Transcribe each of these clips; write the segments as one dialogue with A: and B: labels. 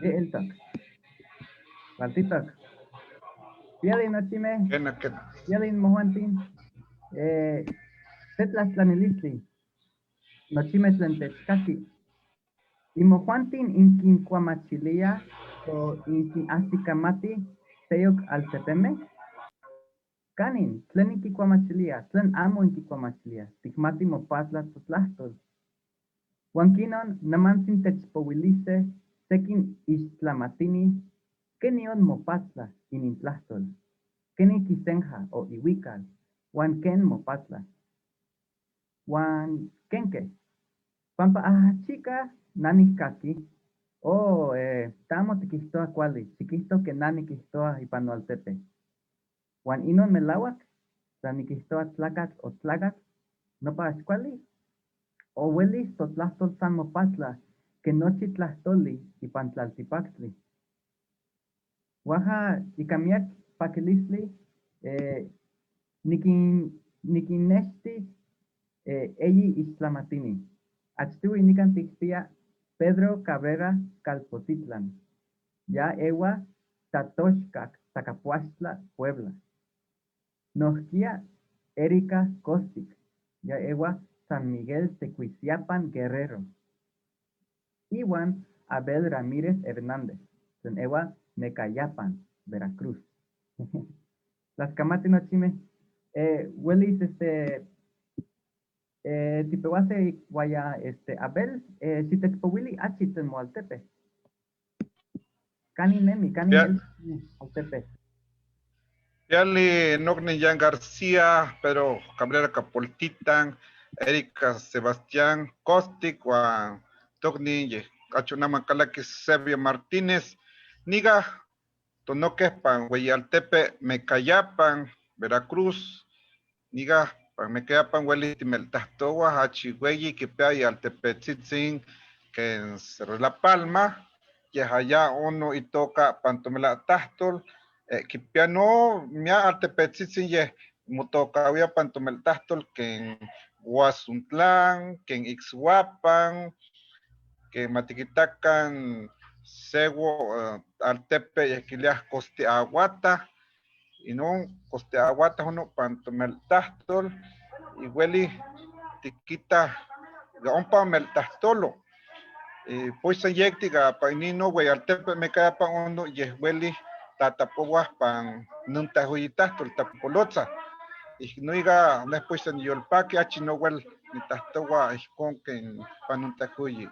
A: Ye eltoc. Cualtitoc. Piali nochime.
B: Kena, kena.
A: Piali mojuantin. Se tlastlanilistli. Nochime tlen techkaki. Imojuantin inkinkuamachilía o inkinajsikamati seyok altepeme? Kanin, tlen inquikuamachilía, tlen amo inquikuamachilía, tikmati mopatla totlahtol. Huan kinon namantzin techpowilise sekin ixtlamatini kenion mopatla inintlahtol, kenin kisenja o ihuical, huan ken mopatla. Huan kenque, pampa ajachica nanikaki, oh, tamo tiquihtoa cuali, xiquihto que na niquihtoa ipan noaltepe. Huan inon melahuac, tla niquihtoa tlacatl o tlacatl, nopa ax cuali, o huelis totlahtol san mopatla que nochi tlahtoli ipan tlaltipactli. Huaja ica miac paquilistli, niquinnextis eyi ixtlamatini. Achtihui nican ticpia Pedro Cabrera Calpotitlan, ya ewa Tatoxcac, Zacapoaxtla, Puebla. Nohkia Erika Kostic, ya ewa San Miguel Tecuiziapan, Guerrero. Iwan Abel Ramírez Hernández, tlen ewa Mecayapan, Veracruz. Tlascamati nochime. Huelis, tipewase guaya, Abel, xitechpowili achi tlen moaltepe. Cani nemi, cani nemi altepe.
B: Yali Nogni Jan García, Pedro Cabrera Capoltitan, Erika Sebastián Kostic, Juan Togni, Achunama Calaqui, Sebio Martínez, Niga, Tonoquespan, Hueyaltepe, Mecayapan, Veracruz, Niga, pan Mecayapan, Hueli, Timeltahtowa, Hachihueyi, Kipea y Altepetzitzin, que en Cerro de la Palma, Yehaya, Ono, Itoka, Pantomela, Tahtol, Kipea no, Mia, Altepetzitzin, Ye, Motokawia, Pantomel, Tahtol, que en Huazuntlán, que en Ixhuapan, que en Matiquitacan, Sewo, Altepe, Yequilias, Costeaguata, y no, Costeaguata, uno, Pantomel, Tahtol, y Hueli, Tiquita, Gaompa, Meltahtolo. Pues en Yectiga, Painino, güey, Altepe, me cae pa uno, Yehueli, Tatapoguas, pan, Nuntajuyitahtol, Tapolotza. Y no iga, después en Yolpaque, Achinohuel, Nitahtowa, Ixconquen, Panuntajuyi.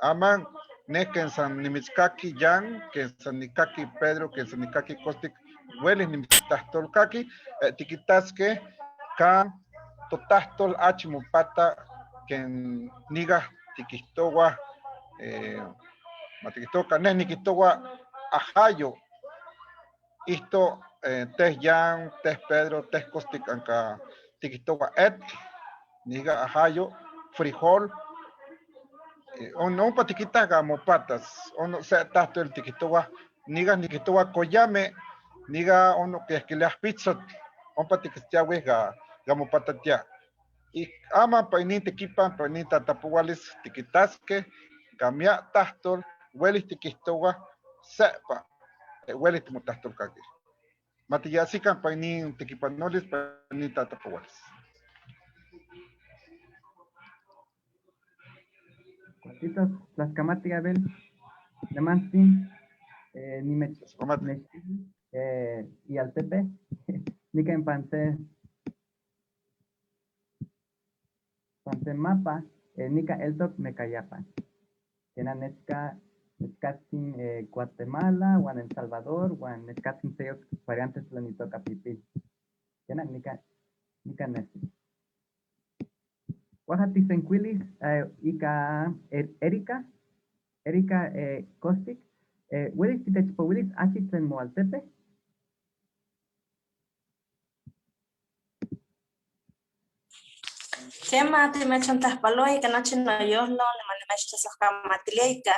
B: Aman, Nequen San Nimitzcaqui, Yan, que San Nicaqui, Pedro, que San Nicaqui, Costic, Huelis, Nimitztahtolcaqui, Tiquitasque, Can, Totahtol, Achimopata, Ken Niga, Tiquistowa, Matiquistoca, Ne, Niquistowa, Ajayo, Isto, Tes Yan, Tes Pedro, Tes Costic, Anca, Tiquistowa, Et, Niga, Ajayo, Frijol, o no patiquita gamopatas, o no sea tato el tiquitowa, niga niquitowa koyame, niga ono que es que le pizzot, on patiquistiawe ga gamopatatia. Y ama painin tequipan, painin tatapualis tiquitasque, gamia tahtol, huelis tiquistowa, sepa, huelis timotahtol kaki. Matiyasican painin tequipanolis, painin tatapualis.
A: Cuatitos, Tlaxcamati, Abel, Nemantzin, Nimech,
B: Tlaxcamati.
A: Nech, y Altepe, Nica en Pance, Pance Mapa, Nica Eltoc, Mecayapan. Tena Nechca, Nechcatzin, Guatemala, Juan El Salvador, Juan Nechcatzin Teoc, variantes Tlanitoca Pipil. Tena Nica, Nica Nesi. Oaxatizencuilis, Ica, Erika, Erika Kostic, Willis Titechpowilis, Achi Tlen Moaltepe.
C: Kema timechontlajpaloa ika nochi noyojlo, niman nimechtlazojkamatilia ika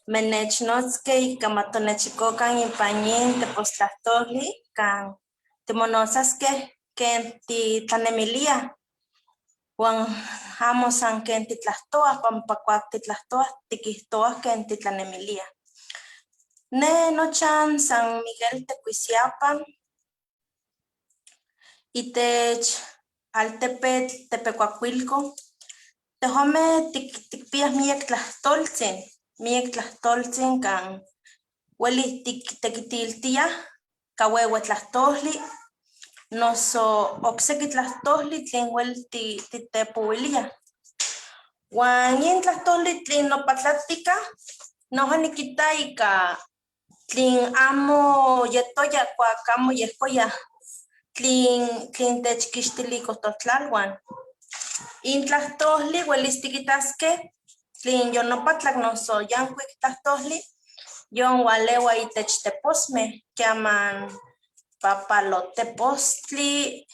C: menechnotzkej ika matonechikokan ipan yin tepostlahtoli kan timonosaskej ken titlanemilia uan amo san ken titlahtoa, pampa kuak titlahtoa tikihtoa ken titlanemilia. Ne nochan San Miguel Tecuisiapan, itech altepetl Tepecuacuilco. Tejuanmeh tikpiah miak tlahtoltzin kan welih tiktekitiltiah ka wewe tlahtoli, noso okseki tlahtoli tlen wel titepowiliah. Uan yin tlahtoli tlen nopatlatika, noja nikita ika tlen amo yetoya kuak amo yehkoyah, tlen techkixtilikoh totlalwan. In tlahtoli welis tikitaskeh tlen yonopatlak noso yankuik tlahtoli, yon walewa itech teposmeh, kiaman papalotepostli,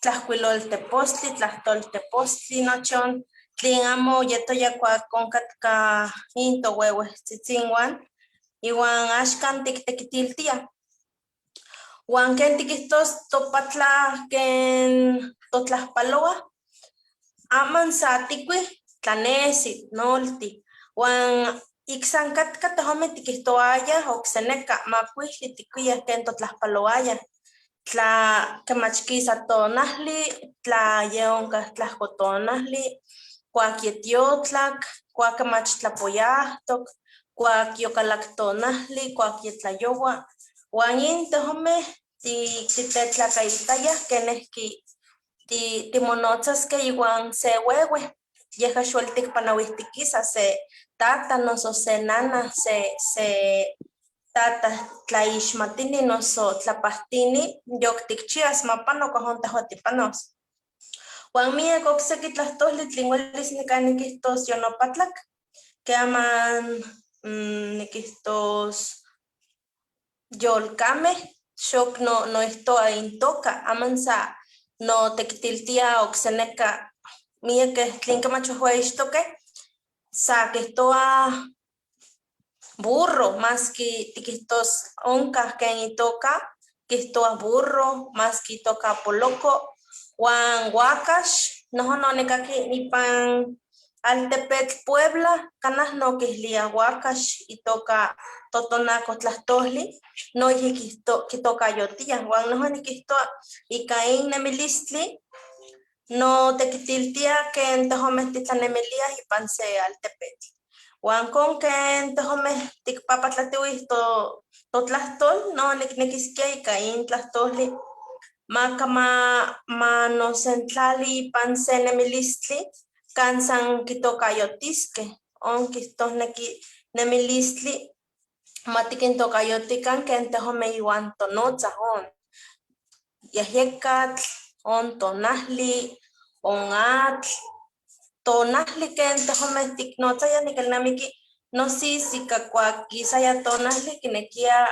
C: tlahkuiloltepostli, tlahtoltepostli, nochi on tlen amo yetoya kuak onkatka in towewehtzitzinwan, iwan axkan tiktekitiltiah. Uan ken tikihtos topatlah ken totlahpalowah, aman sa tikuih tlanesi, nolti, uan iksan katka tejuanmeh tikihtoayah okseneka makuiltli tikuiah ken totlahpalowayah, tla kemach kisa tonahli, tla ye onkah tlahko tonahli, kuak yitiotlak, kuak kemach tlapoyahtok, kuak yokalak tonahli, kuak yitlayowa, uan yin tejuanmeh titetlakaitayah kenehki timonotzaskeh iwan se wewe, yehka xweli tikpanawihtikisa se tata noso se nana, se tata tlaixmatini noso tlapahtini, yoktikchias mapano kuak on tehua tipanos. Uan miak okseki tlahtoli tlen welis nikan nikihtos yonopatlak, keman nikihtos yolkameh, xok noihtoa intoka, aman sa notekitiltia okseneka miakeh tlen kemach wehweyixtokeh, sa kihtoa burro, maski tikihtos onkah ken itoka, kihtoa burro, maski itoka poloko, uan wakax, nojon onikaki ipan altepetl Puebla, kanah nokihliah wakax itoka totonaco tlahtoli, noihki kitokayotiah, uan noja nikihtoa ika in nemilistli notekitiltia ken tejuanmeh titlanemiliah ipan se altepetl. Uan kon ken tejuanmeh tikpapatlatiuih totlahtol, no niknekiskia ika in tlahtoli maka manosentlali ipan se nemilistli kan san kitokayotiskeh, on kihtosneki nemilistli matikintokayotikan ken tejuanmeh iwan tonotzah on yehekatl, on tonahli, on atl, tonahli ken tejuanmeh tiknotzayah nikelnamiki nosis ika kuak kisaya tonahli kinekia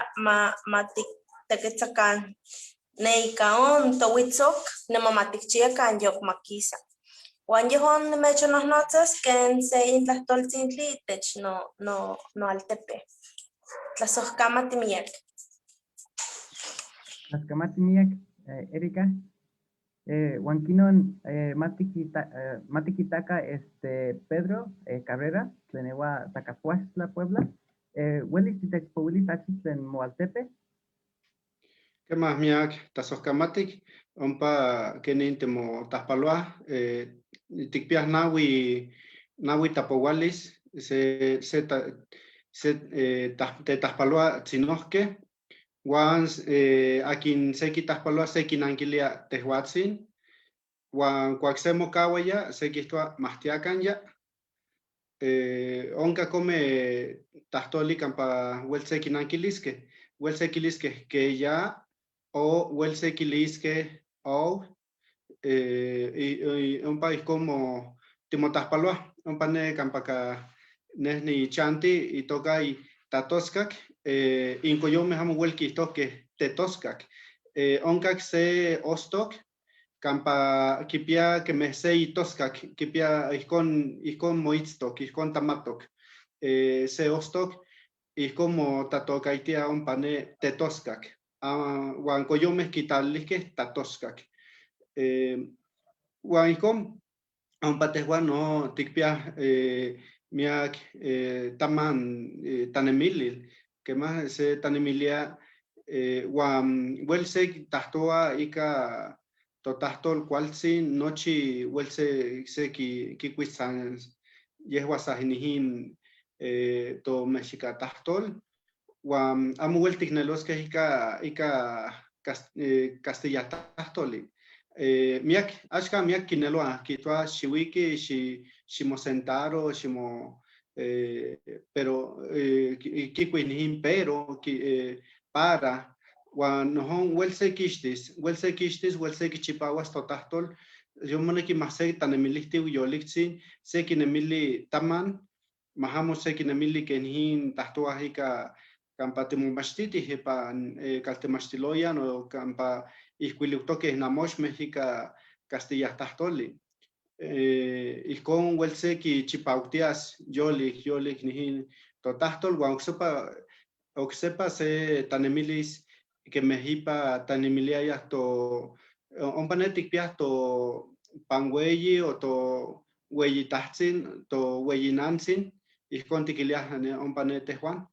C: matikteketzakan ne ika on towitzok niman matikchiakan yokmakisa. Uan yehon nimechonnohnotzas ken se in tlahtoltzintli itech noaltepe. Tlasohkamati miak.
A: Tlasohkamati miak, Erika. Uan kinon matikitaka Pedro Cabrera, tlen ewa Zacapoaxtla, Puebla. Welis titechpowilis achi tlen moaltepe?
D: Kemah miak tlasohkamatik, ompa kenin timotahpaloah, tikpiah nawi tapowalis, se tetahpaloa tzinohkeh, uan akin se kitahpaloa se kinankilia tehuatzin, uan kuak se mokauaya se kihtoa mahtiakan ya. Onka kome tahtoli kampa wel se kinankiliskeh, wel se kiliskeh ke ya, o wel se kiliskeh ow, ompa ihkon timotahpaloah, ompa ne kampaka neh nichanti itoka tatoskak, inkoyomeh amo wel kihtohkeh tetoskak. Onkak se ostok kampa kipia kemeh se itoskak, kipia ihkon moitztok, ihkon tamatok. Se ostok ihkon motatokaitia ompa ne tetoskak. Uan koyomeh kitlalihkeh tatoskak. Uan ihkon ompa tehwan no tikpiah miak taman tanemilil. Quema se tanemilia huan huel se tajtoa ika totahtol kualtzin nochi huel se kikuis san yehua sajinijin tomexicatahtol huan amo huel tikneloskeh ika castillatahtoli. Miak, axkan miak kineloa, kihtoa xiuiki, ximosentaro, ximo pero kikuis nijin pero, para, huan nojon huel se kixtis, huel se kixtis, huel se kichipahuas totahtol, yon moneki ma se tanemilihtiw yoliktzin, se kinemili taman, ma amo se kinemili ken nijin tahtoaj ika kampa timomachtitij ipan kaltemachtiloyan o kampa ijkuiliwtokej namoxmej ika castillatahtoli. Ijkon huel se kichipawtias yolik, yolik nijin totahtol, huan oksepa se tanemilis kemej ipa tanemiliayaj to, ompa ne tikpiaj to panweyi o to weyitajtzin, to weyinantzin, ijkon tikiliaj ompa ne tejuan,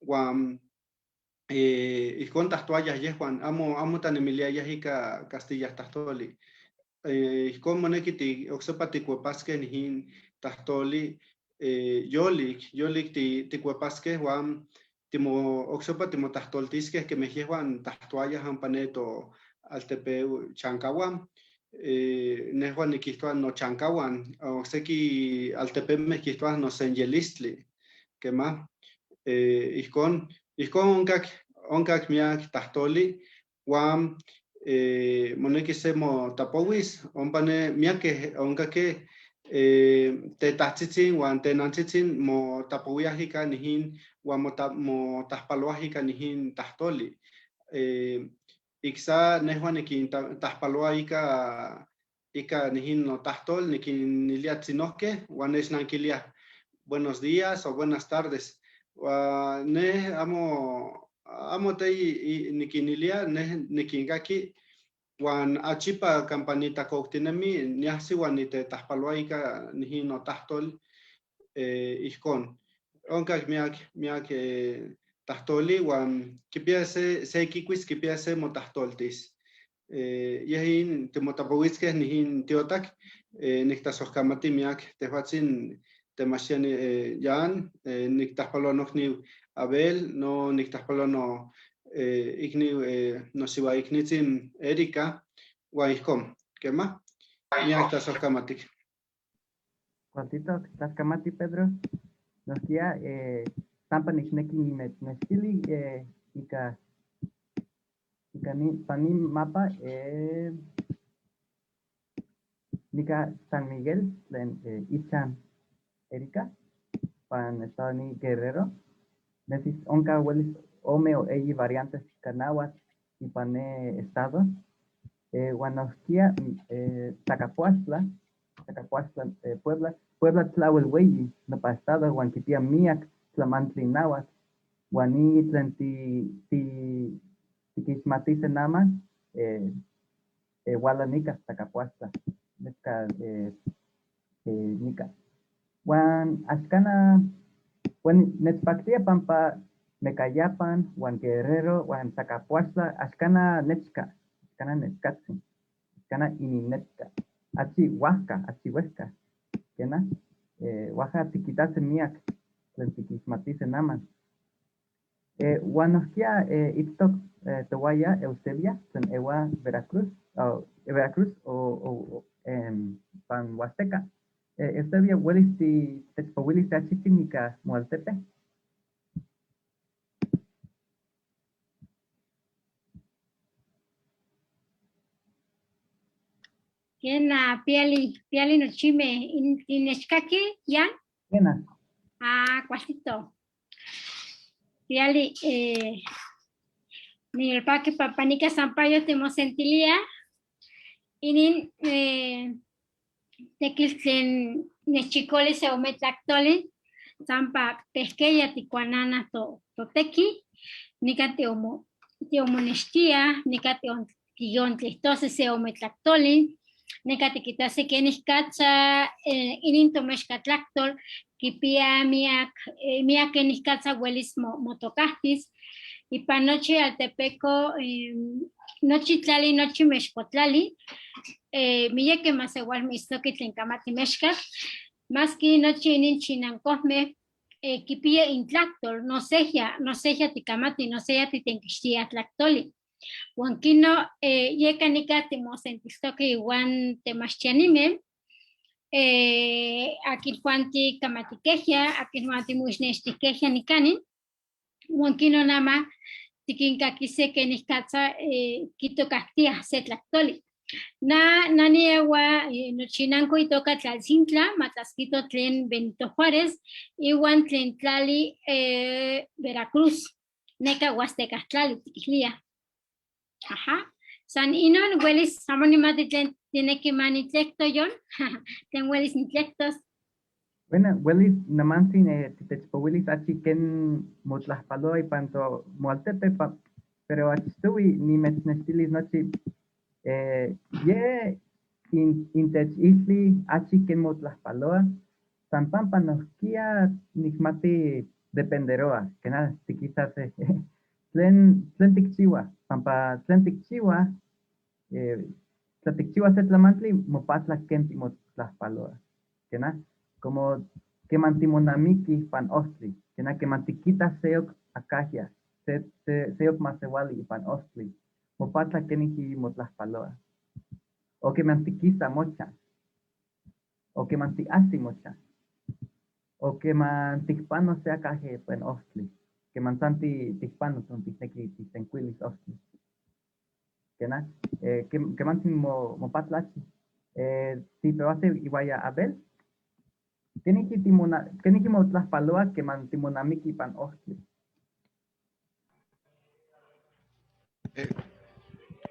D: huan ijkon tajtoayaj yejuan, amo tanemiliayaj ika castillatahtoli. Ijkon moneki oksepa tikuepaskej nijin tahtoli, yolik, yolik tikuepaskej huan oksepa timotahtoltiskej kemej yejuan tajtoayaj ompa ne to altepeu chankahuan. Nejuan nikijtoa nochankahuan, okseki altepemej kijtoaj nosenyelistli, kema. Ijkon onkak miak tahtoli, huan moneki se motapowis, ompa ne miakej onkakej tetahtzitzi huan tenantzitzin motapowiaj ika nijin huan motajpaloaj ika nijin tahtoli. Iksa nejuan nikintajpaloa ika nijin notahtol, nikinilia tzinohkej huan nechnankilia buenos días o buenas tardes. Huan nej amo te nikinilia, nej nikinkaki huan achipa kampa nitakoktinemi niajsi huan nitetajpaloa ika nijin notahtol, ijkon. Onkak miak tahtoli huan kipia se kikuis, kipia se motahtoltis. Yejin timotapowitzkej nijin tiotak, niktasojkamati miak tejuatzin temachtiani yan, niktajpaloa nokniu Abel, no niktajpaloa no ikniu nosiuaiknitzin Erika, huan ijkon, kema, miak tasojkamatik.
A: Cualtito, tlaskamati Pedro, nohkia sampa nikneki nimechnextili ika pan nin mapa nika San Miguel tlen ichan Erika, pan estado ni Guerrero, nesis onka huelis ome o eyi variantes ika náhuatl ipan ne estado, huan nohkia Zacapoaxtla, Puebla, Puebla tlauel weyi nopa estado huan kipia miak tlamantli náhuatl, huan ni tlen tikixmatise nama wala nika Zacapoaxtla, neka nika. Huan axkana, huan nechpaktia pampa Mecayapan, huan Guerrero, huan Zacapoaxtla, axkana nechka, axkana nechkatzin, axkana ininnechka, achi huajka, achi huejka, kena, huaja tikitase miak, tlen tikixmatise naman. Huan nohkia itztok tohuaya Eusebia, tlen ewa Veracruz, Veracruz o pan Huasteca. Eusebia, huelis techpowilis achitzin ika moaltepe?
E: Kena, piali, piali nochime, inechkaki, ya?
A: Kena.
E: Ah, cualtito. Piali, nilpaki papanika Sampaio timosentilia, inin tekil tlen nechikoli se ometlactoli, sampa pehkeya tikuanana toteki, nika tiomonextia, nika tiontlihtose se ometlactoli, Nika tikitase kenikatza inin tomexkatlaktol kipia miak, miak kenikatza welis motokahtis. Ipan nochi altepeko, nochi tlali, nochi mexpotlali, miyeke masewalme itztoque tlen kamati mexkatl, maski nochi inin chinankojmeh kipiya intlactol, nosejya, nosejya tikamati, nosejya titenkixtia tlactoli. Huan kino yeka nika timosentiltoque iwan temachtianime, akin juanti kamatikeja, akin juanti moixnextijkeja nikanin, huan kino nama tikinkakise kenikatza kitokahtiah se tlactoli. Na naniewa nochinanko itoka Tlaltzintla, matlaskito tlen Benito Juárez, iwan tlen tlali Veracruz, neka Huasteca tlali tikihlia. Ajá. San inon welis amo nimati tlen tineki ma nitlecto yon, tlen welis nitlectos.
A: Bueno, welis namantzin titechpowilis achi ken motlajpaloa ipan to moaltepe, pero achtoui nimechnextilis nochi ye intechilui achi ken motlajpaloa, san pampa nohkia nikmati dependeroa, kena tikitas tlen tikchiua, pampa tlen tikchiua, tla tikchiua se tlamantli, mopatla ken timotlajpaloa, kena, como keman timonamikij pan ojtli, kena keman tikitas seyok akahya, seyok masewali ipan ojtli, mopatla kenijki motlajpaloa. O keman tikisa mocha, o keman tiasi mocha, o keman tikpano se akaje ipan ojtli, keman san tikpanos on tikneki tiksenkuilis ojtli. Kena, kemantzin mopatla achi. Tipewase iwaya Abel, kenijki motlajpaloa keman timonamiki ipan ojtli.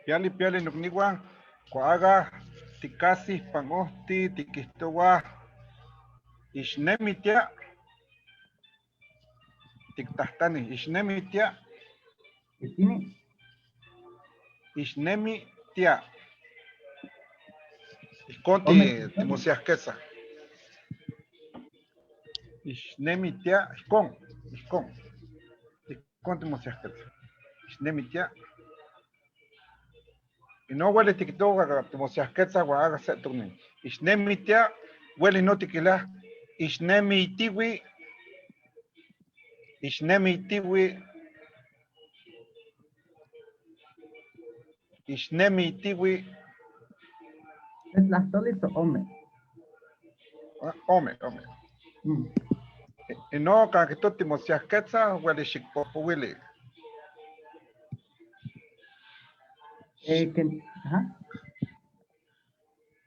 B: Piali, piali nokniwan, kuaga tikasi pan ojtli, tikihtowa ixnemitia, tiktahtani, ixnemitia.
A: Ixtini.
B: Ixnemitia. Ijkon
A: Ome.
B: timosiahketza. Ixnemitia, ijkon, ijkon. Ijkon timosiahketza. Ixnemitia. Y no huele tiktoka timosiahketza huan aga se tokni. Ixnemitia, huele no tikila. Ixnemitiwi, ixnemitiwi, ixnemitiwi.
A: Tlahtoli to ome.
B: Ah, ome, ome. Y no, kan kito timosiahketza, huele xikpojpowili.
A: Ken, ajá.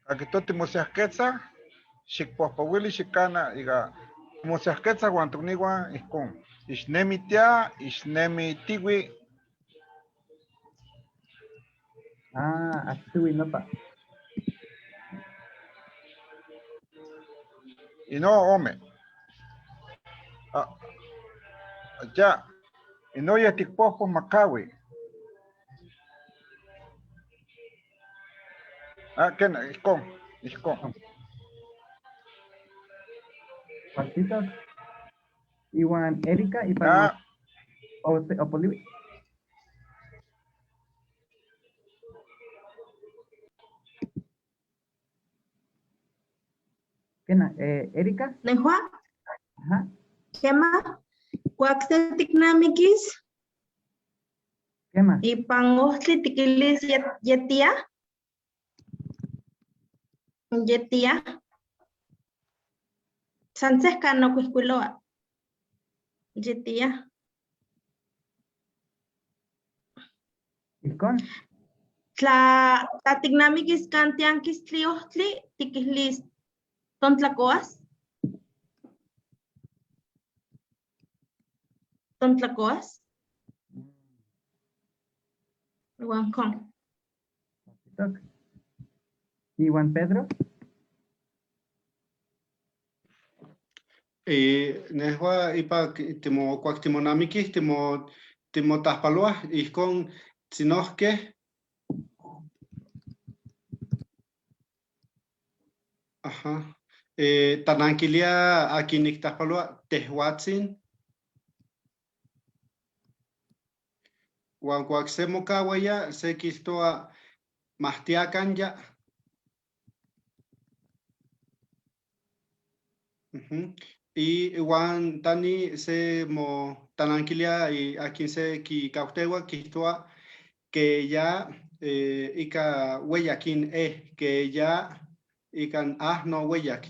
B: Kan kito timosiahketza, xikpojpowili xikana, iga timosiahketza huan tokniwan ijkon. Ixnemitia, ixnemitiwi.
A: Ah, achtiwi nopa.
B: Y no, ome. Ah, ya. Y no yehtikpojpoj makawi. Ah, kena, ijkon, ijkon.
A: Cuartitos. Iwan Erika y
B: Ah.
A: o Poliwi. Kena, Erika.
C: Nehua.
A: Ajá.
C: Kema. Kuak se tiknamikis.
A: Kema.
C: Ipan ojtli tikilis yetia. Yetia. San sehka nokuijkuiloa. Yetia.
A: Ijkon.
C: Tla tiknamikis kan tiankistli ojtli, tikijlis tontlakoas. Tontlakoas. Iwan kon.
A: Iwan Pedro.
D: Nehua ipa timo, kuak timonamikih, timotlajpaloah, ijkon tzinohkeh. Ajá. Tananquilia akin niktlajpaloa tehwatzin. Huan kuak se mokauaya se kijtoa mahtiakan ya. Ujú. Y huan tani se mo tananquilia y akin se kikauteua kijtoa que ya ika hueyakin e, que ya ikan ah no hueyak.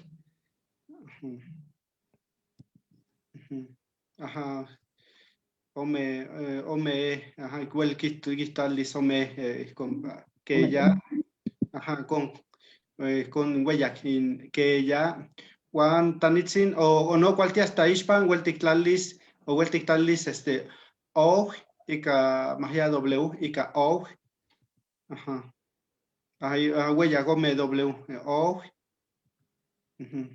D: Ujú. Ujú. Ajá. Ome, ome, ajá, igual kijtalis ome, con, que
A: Ome.
D: ya, ajá, con hueyak, in, que ya, huan tanitzin, o no cualquier hasta ixpan, hueltictlalis, o hueltictlalis, o, ika, magia W, ika o, ajá, ahí, ah, hueyak, ome W, o, ujú.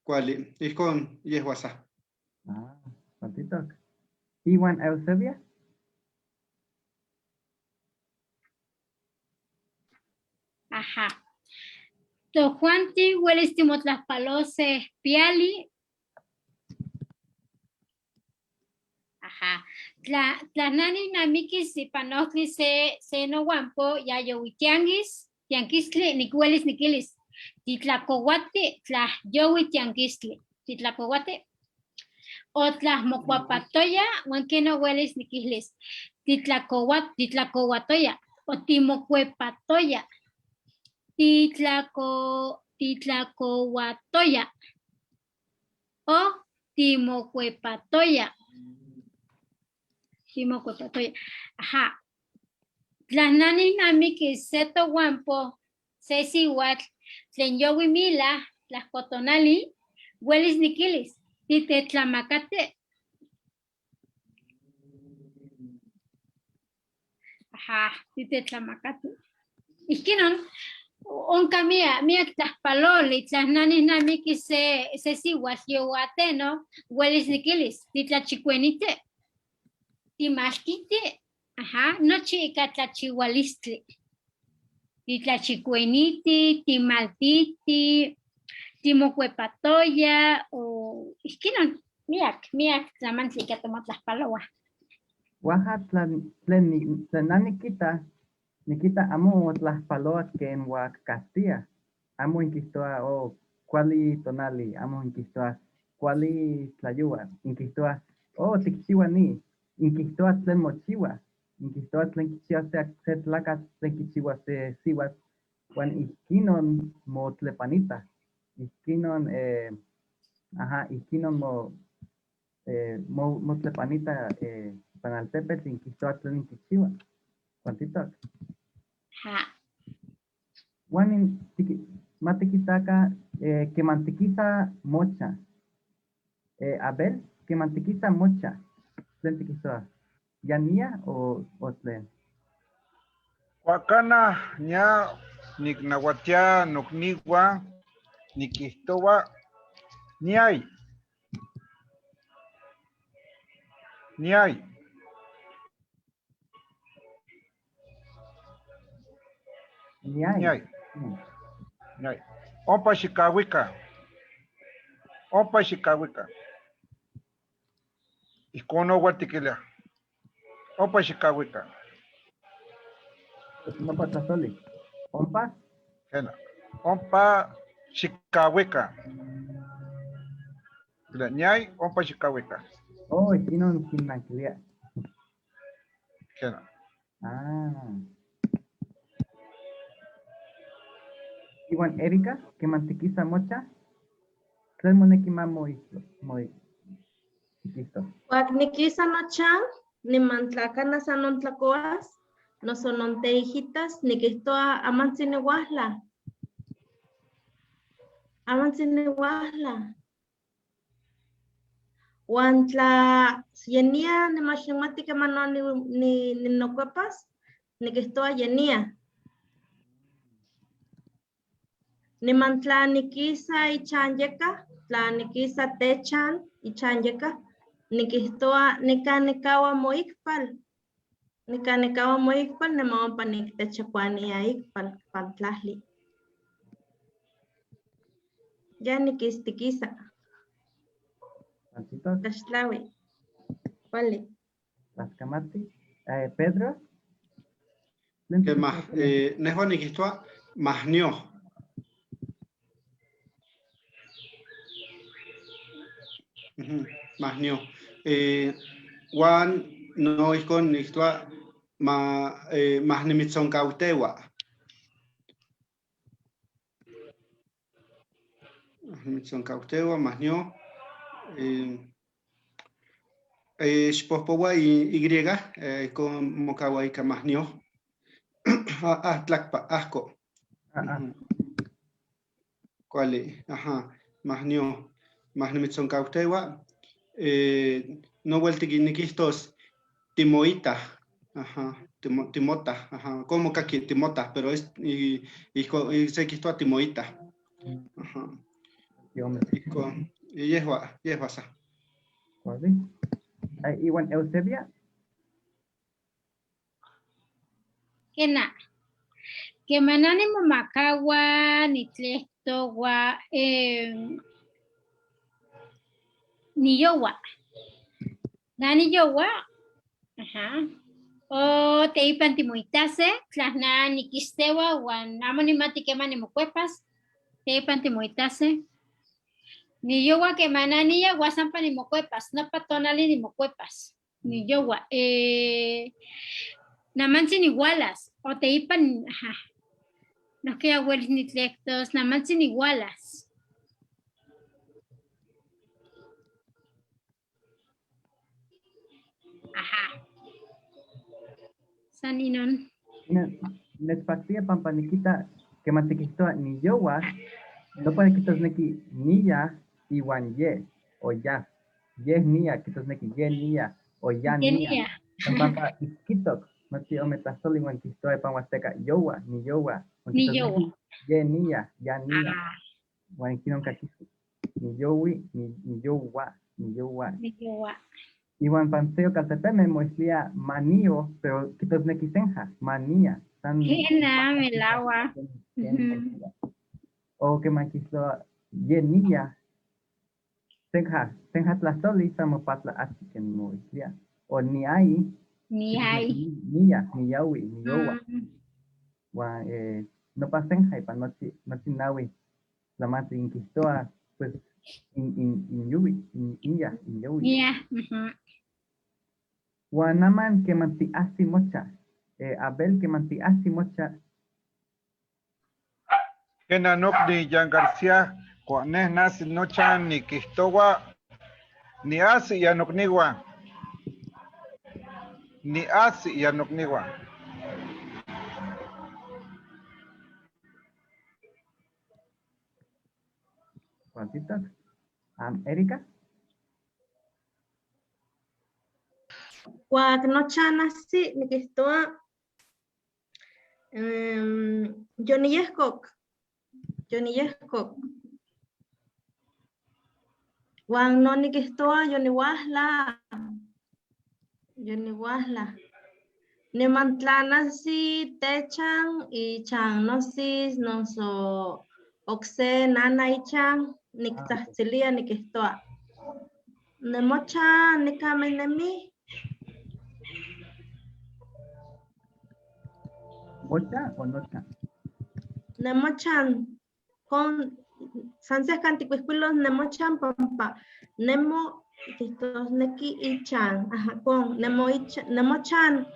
D: Kuali, ijkon yehua sa.
A: Ah, kualtitok. Iwan Eusebia?
E: Ajá. Tojuanti huelis timotlajpalose piali. Ajá. Tla nani namikis ipan ojtli se nohuampo, ya youi tianguis, tianquistli, nicuelis niquilis. Titlacouati, tlayoui tianquistli. Titlacouati. O tlajmocuapatoya, huan que no huelis niquihlis. Titlacouatoya. O timocuepatoya. Titlacouatoya. O timocuepatoya. Timocuepatoya. Ajá. Tlanani namikis se tohuampo, se sihuatl, tlen youi mila, tlajcotonali, huelis niquilis, titetlamakate. Ajá, titetlamakate. Ijkinon, onka miak tlajpaloli, tlanani namikis se sihuatl youateno, huelis niquilis, titlachicuenite, timaltite, ajá, nochi ika tlachihualistli. Titlachicueniti, timaltiti, timocuepatoya, o ijkinon, miak tlamantli ika tomotlajpaloua.
A: Oaxaca tlen na nikita, nikita amo tlajpaloa ken oakkastia. Amo inkihtoa, oh, kuali tonali, amo inkihtoa kuali tlayoua, inkihtoa, oh, tikchiua ni, inkihtoa tlen mochiua, inkihtoa tlen kichiua se tlakatl, tlen kichiua se siuatl, uan ihkinon motlepanita, ihkinon, ajá, ihkinon motlepanita, ipan altepetl, inkihtoa tlen inkichiua. Kualtitok.
E: Ja.
A: Uan in, tiki, matikitaka, kemantikisa mocha. Abel, kemantikisa mocha. Tlen tikihtoa? Ya nia o tlen?
B: Kuakana nia niknahuatia nokniua, nikihtowa niai. Niai.
A: Niai.
B: Niai. Niai. Ompa xikauika. Ompa xikauika. Ijkon owal tikilia. Ompa xikauika.
A: Nompa tlajtoli. Ompa?
B: Jena. Ompa xikauika. Niai, ompa xikauika.
A: Oh, inon kinmankilia.
B: Jena.
A: Ah. Iwan Erika, kemantikisa mocha, tlen moneki ma moikihto?
C: Kuak nikisa nochan, niman tlakana san nontlakoas, noso nonteijitas, nikihtoa amantzi nihuajla. Amantzi nihuajla. Huan tla yenia nimachimati keman no ninokuepas, nikihtoa yenia. Niman tla nikisa ichan yeka, tla nikisa techan ichan yeka, nikihtoa nikan nikaua moikpal. Nikan nikahua moikpal nima ompa niktechakuania ikpal pan tlali. Ya nikistikisa.
A: Tlaxcatito.
C: Tlaxtlaui. Kuali.
A: Tlaxcamati. Pedro. ¿Tlen
D: Que mah,
A: tikijtoa?
D: nehua nikijtoa mahnioh. Ujú, mahnioh. Uan no ijkon nikijtoa ma, mahnimitzonkaujteua. Mahnimitzonkaujteua, mahnioh. Xpojpoua y, ijkon mokaua ika mahnioh. Ah, tlakpa, ahko.
A: Ah, ah.
D: Ujú. Kuali, ajá, mahnioh, mahnimitzonkaujteua. No uel nikijtos timoita, ajá, timota, ajá, ¿cómo kaki timota? Pero es, y, y, y se kijtoa timoita. Ajá.
A: Yo me
D: Ijkon, y yehua, yehua sa.
A: Kuali. Iwan Eusebia.
E: Kena. Kemanani momakawa, nitlehtowa, niyowa. Nani yowa, ajá. O teipan timoitase, tlahna nikistewa, uan amo nimati keman nimokuepas, teipan timoitase. Niyowa kemananiya, uan sampa nimokuepas, nopa tonali nimokuepas. Niyowa, namantzin igualas, o teipan, ajá. No que abuelis nitlehtos, namantzin igualas. Ajá. San inon.
A: Nechpaktia pampa nikita keman tikijtoa niyowa, nopa nikitosneki niya iwan ye, o ya. Ye niya, kitosneki ye niya, o ya
E: Ye
A: niya.
E: niya.
A: Pampa ikitok, nochi ome tlajtoli iwan kijtoa ipan Huasteca, yowa, ni yowa. Wan
E: Ni
A: kitosneki
E: yowa.
A: Ye niya, ya niya.
E: Ah.
A: Wan ikinon kakis, ni yowi, ni yowa, ni yowa.
E: Ni yowa.
A: Iwan pan Tzeokaltepeme moislia manio, pero kitosneki senja, mania. San
E: Kena, melaua.
A: Ujú. O que maquislo ye niya, senja, senja tlastoli, samopatla así que moislia. O ni hay.
E: Ni hay.
A: Niya, ni yawi, ni yowa.
E: Mm.
A: Wa, no pa senja, ipa nochi, nochi nawi. La matri inquistoa, pues, in, in, in yuwi, in, inya, in yawi.
E: Niya, ujú.
A: Guanaman que manti asi mocha. Abel que manti asi mocha.
B: Kena nokni Jan García, kuaneh nasi nocha ni kistowa, ni asi ya nokniwa. Ni asi ya nokniwa.
A: ¿Cuántitas? Erika.
C: Cuac nocha nasi nikistoa, yoniyehkok, yoniyehkok. Huan no nikistoa yonihuajla, yonihuajla. Niman tlanasi techan ichan nosis noso okse nana ichan niktzajtzilia nikistoa. Nemocha nikamenemi.
A: ¿Mocha o nocha?
C: Nemochan, con san sehkan tikuihkuilos nemochan pampa nemo kijtosneki ichan, ajá, con nemo icha, nemochan,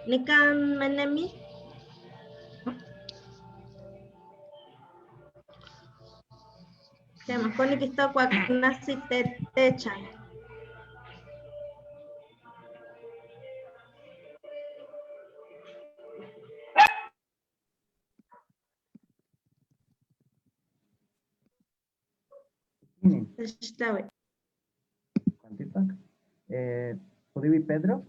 C: nikan menemi. Kema, con nikihtowa kuak nasi techan. Tlaxtlahui.
A: Cuantito. Pudiwi Pedro.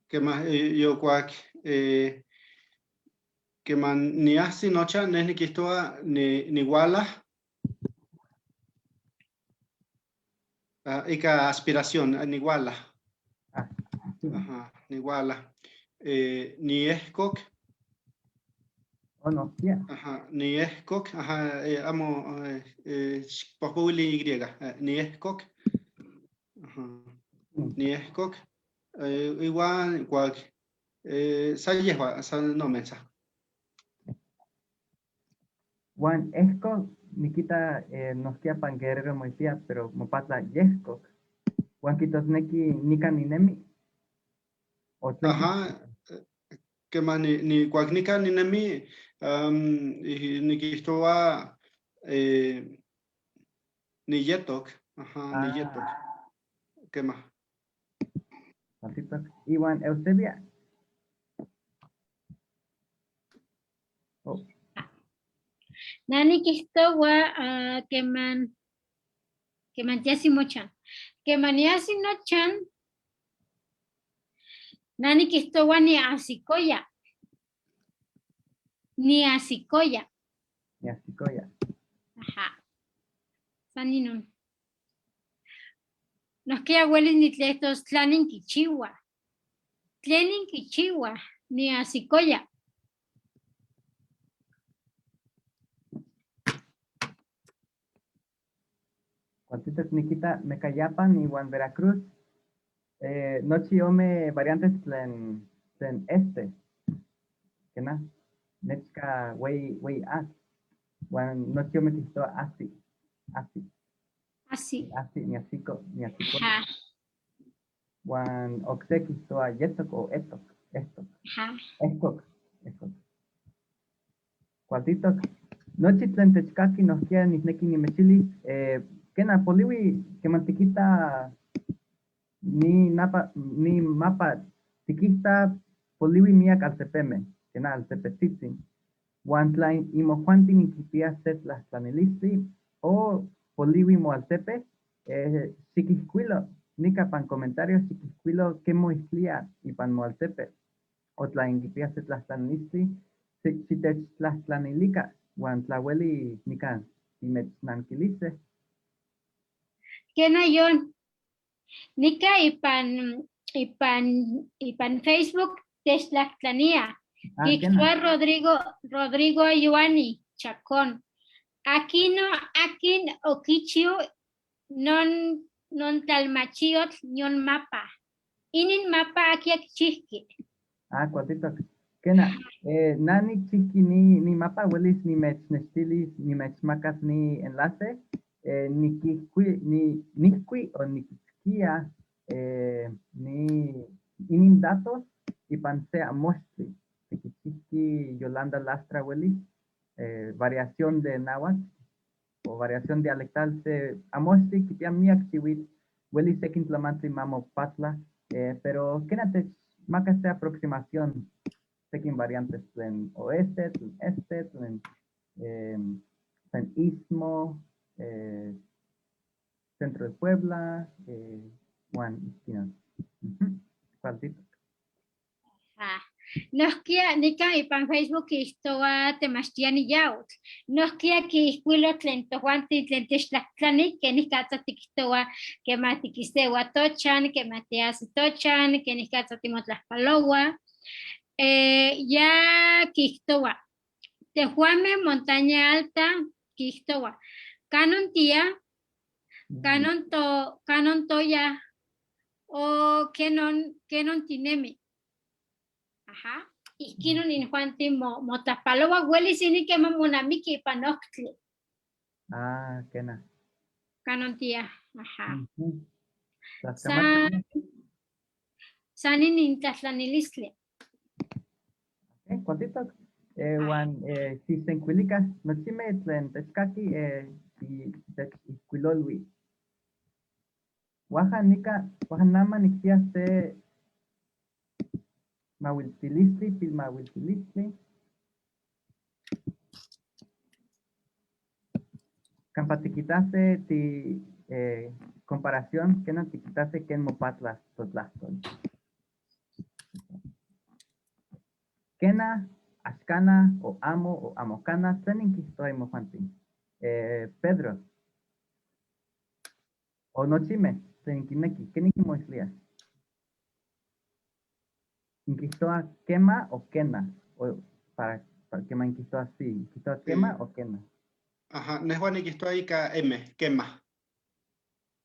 D: ¿Qué más? Yo cuac, que man ni así nocha, ni ni quistoa, ni guala. Ah, ika aspiración, ni guala.
A: Ah, sí.
D: Ajá. Nihuala. Niehcoc.
A: O nohkia.
D: Ajá, niehcoc, ajá, amo, xpohpouili Y, niehcoc. Ajá. Niehcoc. Iwan cuac sa yehua, san nomentza.
A: Huan ehco nikita nohkia pan Guerrero moilpia, pero mopatla yehcoc. Huan quihtosneki nican ninemi. O tlen
D: Ajá, quema ni cuac nican ninemi, niquihtowa niyetoc, ajá,
A: Ah.
D: niyetoc. Quema.
A: Tantito. Iwan Eusebia. Oh.
E: Nani kihtowa, keman, keman tiasi mochan. Keman niasi nochan, nani kihtowa ni asikoya. Ni asikoya.
A: Ni asikoya.
E: Ajá. San inon. Nohkia welis nitlehtos tlanin kichiwa. Tlenin kichiwa, ni asikoya.
A: Cuantito nikita Mecayapan iwan Veracruz. Nochi ome variantes tlen este. Kena, nechca wey, wey atl. Huan nochi ome kihtowa asi, asi.
E: Asi.
A: Asi, ni asiko, ni asiko.
E: Ajá.
A: Huan okse kihtowa yetok o etok, estok.
E: Ajá.
A: Escok, escok. Cualtitok. Nochi tlen techkaki nohkia nikneki nimechilis, kena poliwi keman tikita ni napa, ni mapa tikita poliwi miak altepeme, kena altepetzitzin. Huan tla imojuantin inquipias se tlajtlanilistli o poliwi moaltepe, xiquihcuilo, nika pan comentarios xiquihcuilo que moislia ipan moaltepe. O tla inquipias se tlajtlanilistli, xitechtlajtlanilika, huan tla ueli nika timechnanquilise.
E: Kena yon, nika ipan Facebook techtlajtlania.
A: Ah,
E: Kihtowa
A: kena.
E: Rodrigo Ioani Chacón. Aquino, akin okichiu non tlalmachiotl nion mapa. Inin mapa aki akichihki.
A: Ah, cuatito. Kena, nani chihki ni mapa welis ni mechnextilis, ni mechmakas ni enlace, ni kikui, ni nihkui o ni kitzkia ni inin datos ipan se amochtli. Tikichihki Yolanda Lastra welis, variación de náhuatl o variación dialectal se amochtli kipia miak chiwitl, welis sekin tlamantli mamopatla, pero kena tech maka se aproximación sekin variantes tlen oeste, tlen este, tlen istmo, centro de Puebla, Juan Esquina. Ujú. Cualtito.
E: Ah. Nohkia nikan ipan Facebook kihtowa temachtiani yautl. Nohkia kihkuilo tlen tojuantin tlen techtlajtlani, kenikatza tikihtowa kema tikisewa tochan, kema tiasi tochan, kenikatza timotlajpalowa. Ya kihtowa tejuame Montaña Alta kihtowa kanon tia, kanon to, kanon toya, o kenon tinemi. Ajá. Ihkinon injuantin motlajpalowa, welis ini kema monamiki ipan octli.
A: Ah, kena.
E: Kanon tia, ajá.
A: Ujú.
E: San, san inin tlahtlanilistli.
A: Okay, cuantito. Huan si sencuilica, nochime tlen techkaki y techixcuilolui. Oaxaca nika, oaxaca nama nikpia se mahuiltilistli, pilmahuiltilistli. Campa tiquitase ti comparación, que no tiquitase ken mopatla totlahtol. Kena, axcana, o amo, o amocana, tlen inquihtoa imojuantin. Pedro. O nochime, tlen inquineki, ¿qué inquimoislia? Inquihtoa quema o quena, o para quema inquihtoa así, inquihtoa quema o quena.
D: Ajá, nehua nikihtoa ika M, quema.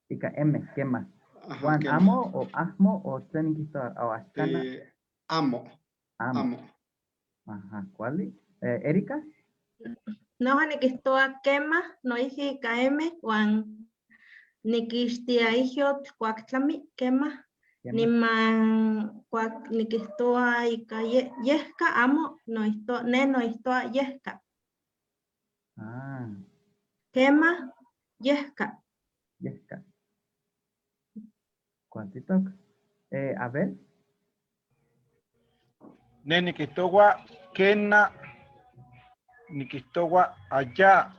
A: Ika M, quema.
D: Ajá,
A: Juan,
D: quema.
A: amo o ahmo o tlen inquihtoa, o axcana.
D: Amo.
A: Amo.
D: Amo.
A: Ajá, ¿cuál? Erika.
F: Noja nikihtoa kema, noijki ika M, uan nikixtia ijyotl kuak tlami, kema.
A: Kema.
F: Niman kuak nikihtoa ika yehka, amo, ne noihtoa yehka.
A: Ah.
F: Kema, yehka.
A: Yehka. ¿Cuántitok? Abel.
B: Ne nikihtowa kena, nikihtowa allá.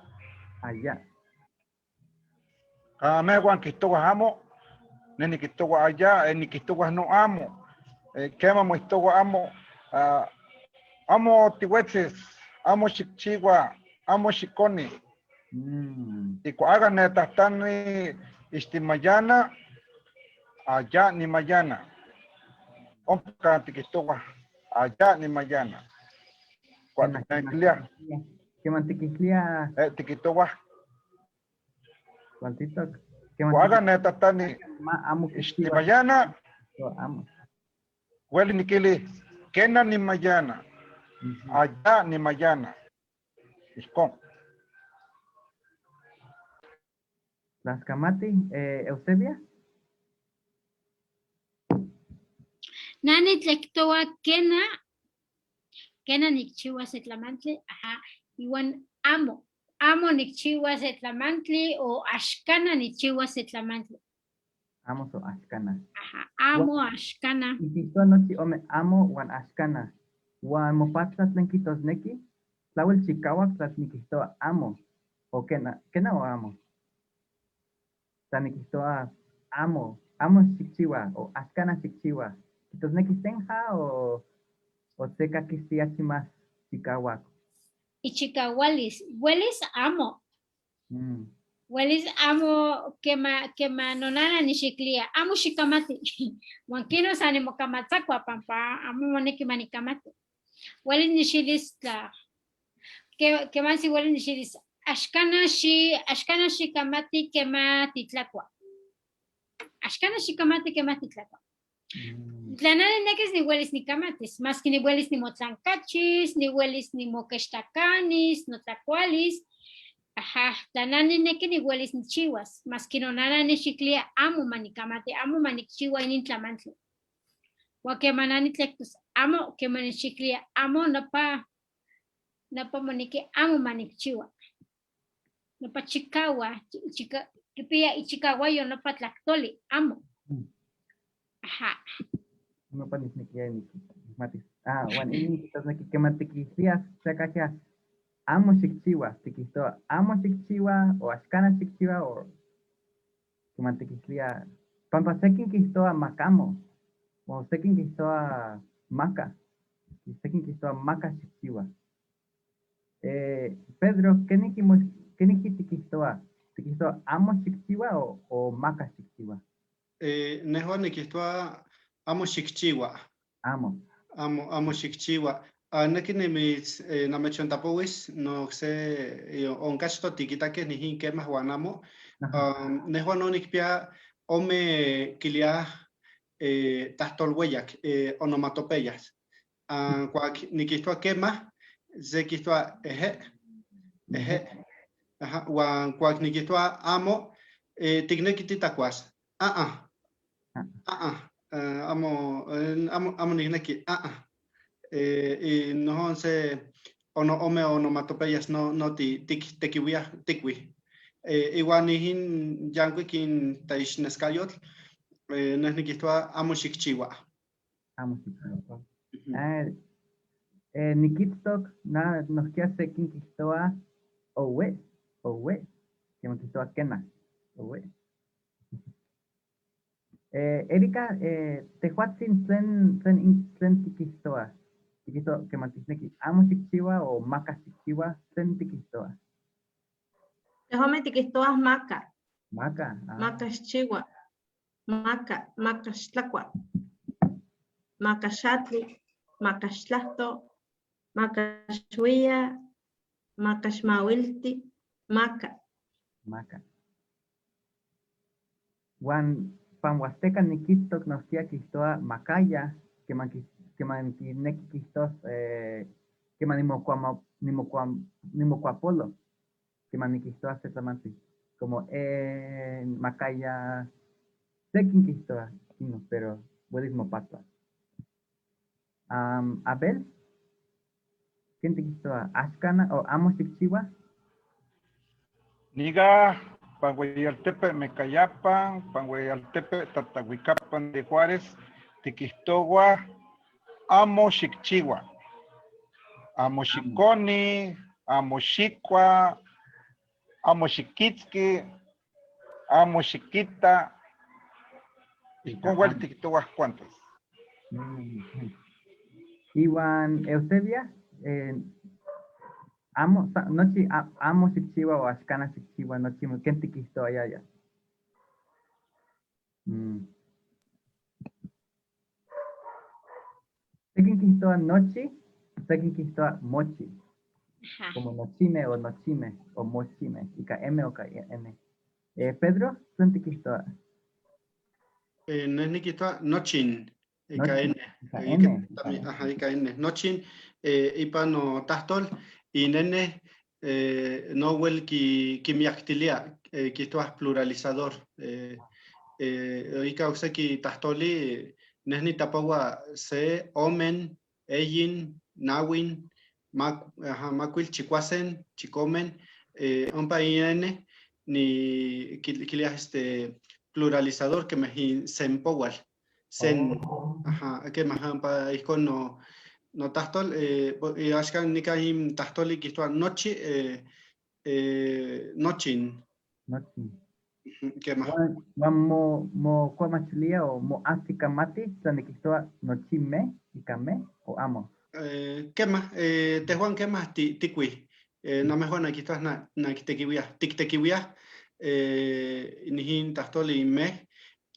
A: Allá.
B: Amehuan kihtowa amo, ne nikihtowa allá, nikihtowa no amo. Kema moihtowa amo, amo tihuetzis, amo xikchiwa, amo xikoni. Ikuaga netahtani ixtimayana, allá ni mayana. Ompa tikihtowa allá ni mayana. Cuando
A: Kema, kema, tikihlia.
B: Tikihtowa.
A: Cuantito.
B: Kuaga netahtani
A: Ma, amo
B: ixtimayana.
A: Yo amo.
B: Hueli nikili, kena ni mayana. Allá ni mayana. Ijkon.
A: Tlaxcamati, Eusebia.
E: Nani tlectoa kena, kena nikchiwa se tlamantli, ajá, iwan amo, amo nikchiwa se tlamantli o axcana nikchiwa se tlamantli.
A: Amo so axcana.
E: Ajá, amo axcana.
A: Nikihtoa nochi ome amo uan axcana. Uan mopatla tlen kitosneki, tlauel chikauak tla nikihtoa amo, o kena, kena o amo. Tla nikihtoa amo, amo xikchiwa, o axcana xikchiwa. Kitosneki senja o seka kistiachi mas chikauak.
E: Ichikawalis, welis amo. Welis amo kema, kema nonana nixiklia, amo xikamati. Huan kino san nimokamatzacua pampa amo moneki manikamati. Welis nixilis tla, ke, kemansi welis nixilis, axcana xi, axcana xikamati kema titlacua. Axcana xikamati kema titlacua. Tla nani nekis ni welis nikamatis, maski ni welis nimotlankachis, ni welis nimokextakanis, notlacualis. Ajá, tla nani neki ni welis nichiwas, maski nonana nixiklia amo manikamati, amo manikchiwa inin tlamantli. Huan kema nani tlectos, amo kema nixiklia, amo nopa, nopa moneki amo manikchiwa. Nopa chikawa, chika, kipia ichikawayo nopa tlaktoli, amo. Ajá.
A: Nopa nisnekia nikmatis. Ah, huan inin kitosneki kema tikihlias, tlakakia, amo xikchiwa, tikihtoa amo xikchiwa, o axcana xikchiwa, o kema tikihlia, pampa sekin kihtoa makamo, o sekin kihtoa maka, sekin kihtoa maka xikchiwa. Pedro, ¿qué tikihtoa? Tikihtoa amo xikchiwa o maka xikchiwa?
D: Nehua nikihtoa amo xikchiwa.
A: Amo.
D: Amo, amo xikchiwa. Neki nimitz, namechontapowis, no se, onkachto tikitakeh nijin kemah uan amo. Nehua no nikpia ome kilia, tahtolhueyak, onomatopeyas. Kuak nikihtoa kemah, se kihtoa eje, eje. Ajá, uan kuak nikihtoa amo, tikneki titakuas. Ah, ah. Ah, ah. Amo, amo, amo nikneki, ah, ah. Y nojon se ono ome onomatopeyas no, no ti, tik, tekiwiah, tikui. Iwan nijin yankuik in teixneskayotl, neh nikihtoa amo xikchiwa.
A: Amo xikchiwa. Nikitztok, na, nohkia sekin kihtoa owe, owe, keman kihtoa kena, owe. Erika, tejuatzin tlen, tlen, tlen tikihtoa? Tikihtoa keman tikneki amo xikchiwa o maka xikchiwa, tlen tikihtoa?
F: Tejuame tikihtoa maka.
A: Maka, ah.
F: Maka xchiwa. Maka, maka xtlakua. Makaxatli, makaxtlahto, makaxuiya, makaxmahuilti, maka.
A: Maca. Huan pan Huasteca niquihtoc nohkia quihtoa macaya, queman quinequi quihtos, queman nimocuapolo, queman niquihtoa se tlamantli, como macaya, sequin quihtoa, no, pero huelis mopatla. Abel, ¿quién te quihtoa? ¿Axcana o amo xikchiua?
B: Niga, Pangueyaltepe, Mecayapan, Pangueyaltepe, Tatahuicapan de Juárez, Tiquihtowa, amo xikchiua, amo xiconi, amo xicua, amo xiquitzqui, amo xiquita, y con cuál tiquihtowa cuántos.
A: Iwan Eusebia, amo, sa, nochi, a, amo xikchiua o axcana xikchiua, nochi, ¿quién te quihtoa yaya? Sekin quihtoa nochi, sekin quihtoa mochi.
E: Ajá.
A: Como nochime o nochime o mochime, y ka M o ka N. Pedro, ¿quién te quihtoa?
D: No es ni quihtoa nochin, y ka
A: Nochin,
D: N.
A: y ka
D: Y
A: N,
D: que
A: y ka
D: también,
A: N.
D: ajá, y ka N. Nochin, ipa no tahtol, y nene, no huel kimiactilia, quihtoa pluralizador. Ika okseki tahtoli, nehni tapawa se, omen, eyin, nawin, mak, ajá, makuil, chikuasen, chikomen, ompa ine, ni kilia este pluralizador que me sempowal, sen,
A: Oh.
D: ajá, que me ompa ijkon no, no tahtol, y axkan nika im tahtoli kihtoa nochi, nochin.
A: Nochin.
D: Ujú, ¿qué más?
A: Juan, Juan mo, mo kuamachilia o mo azikamati, tlanequihtoa nochime, ikame o amo.
D: ¿Qué más? Te Juan, ¿qué más? Ti, tikui. No me Juan, aquí estás na, na tiktekiwia, tiktekiwia, nijin tahtoli me.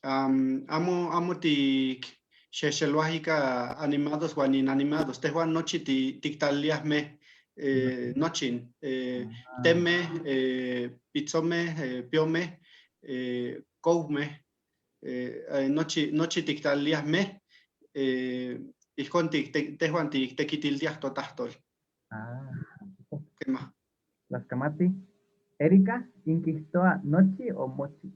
D: Amo, amo tik xexeluajica animados o inanimados. Te Juan nochi ti, tiktalias me nochin, teme, pitzome, piome, koume, nochi, nochi tiktalias me, ijkon tik, te, tejuan tik tequitiltias totahtol.
A: Ah.
D: ¿Qué más?
A: Las kamati. Erika, inquistoa nochi o mochi?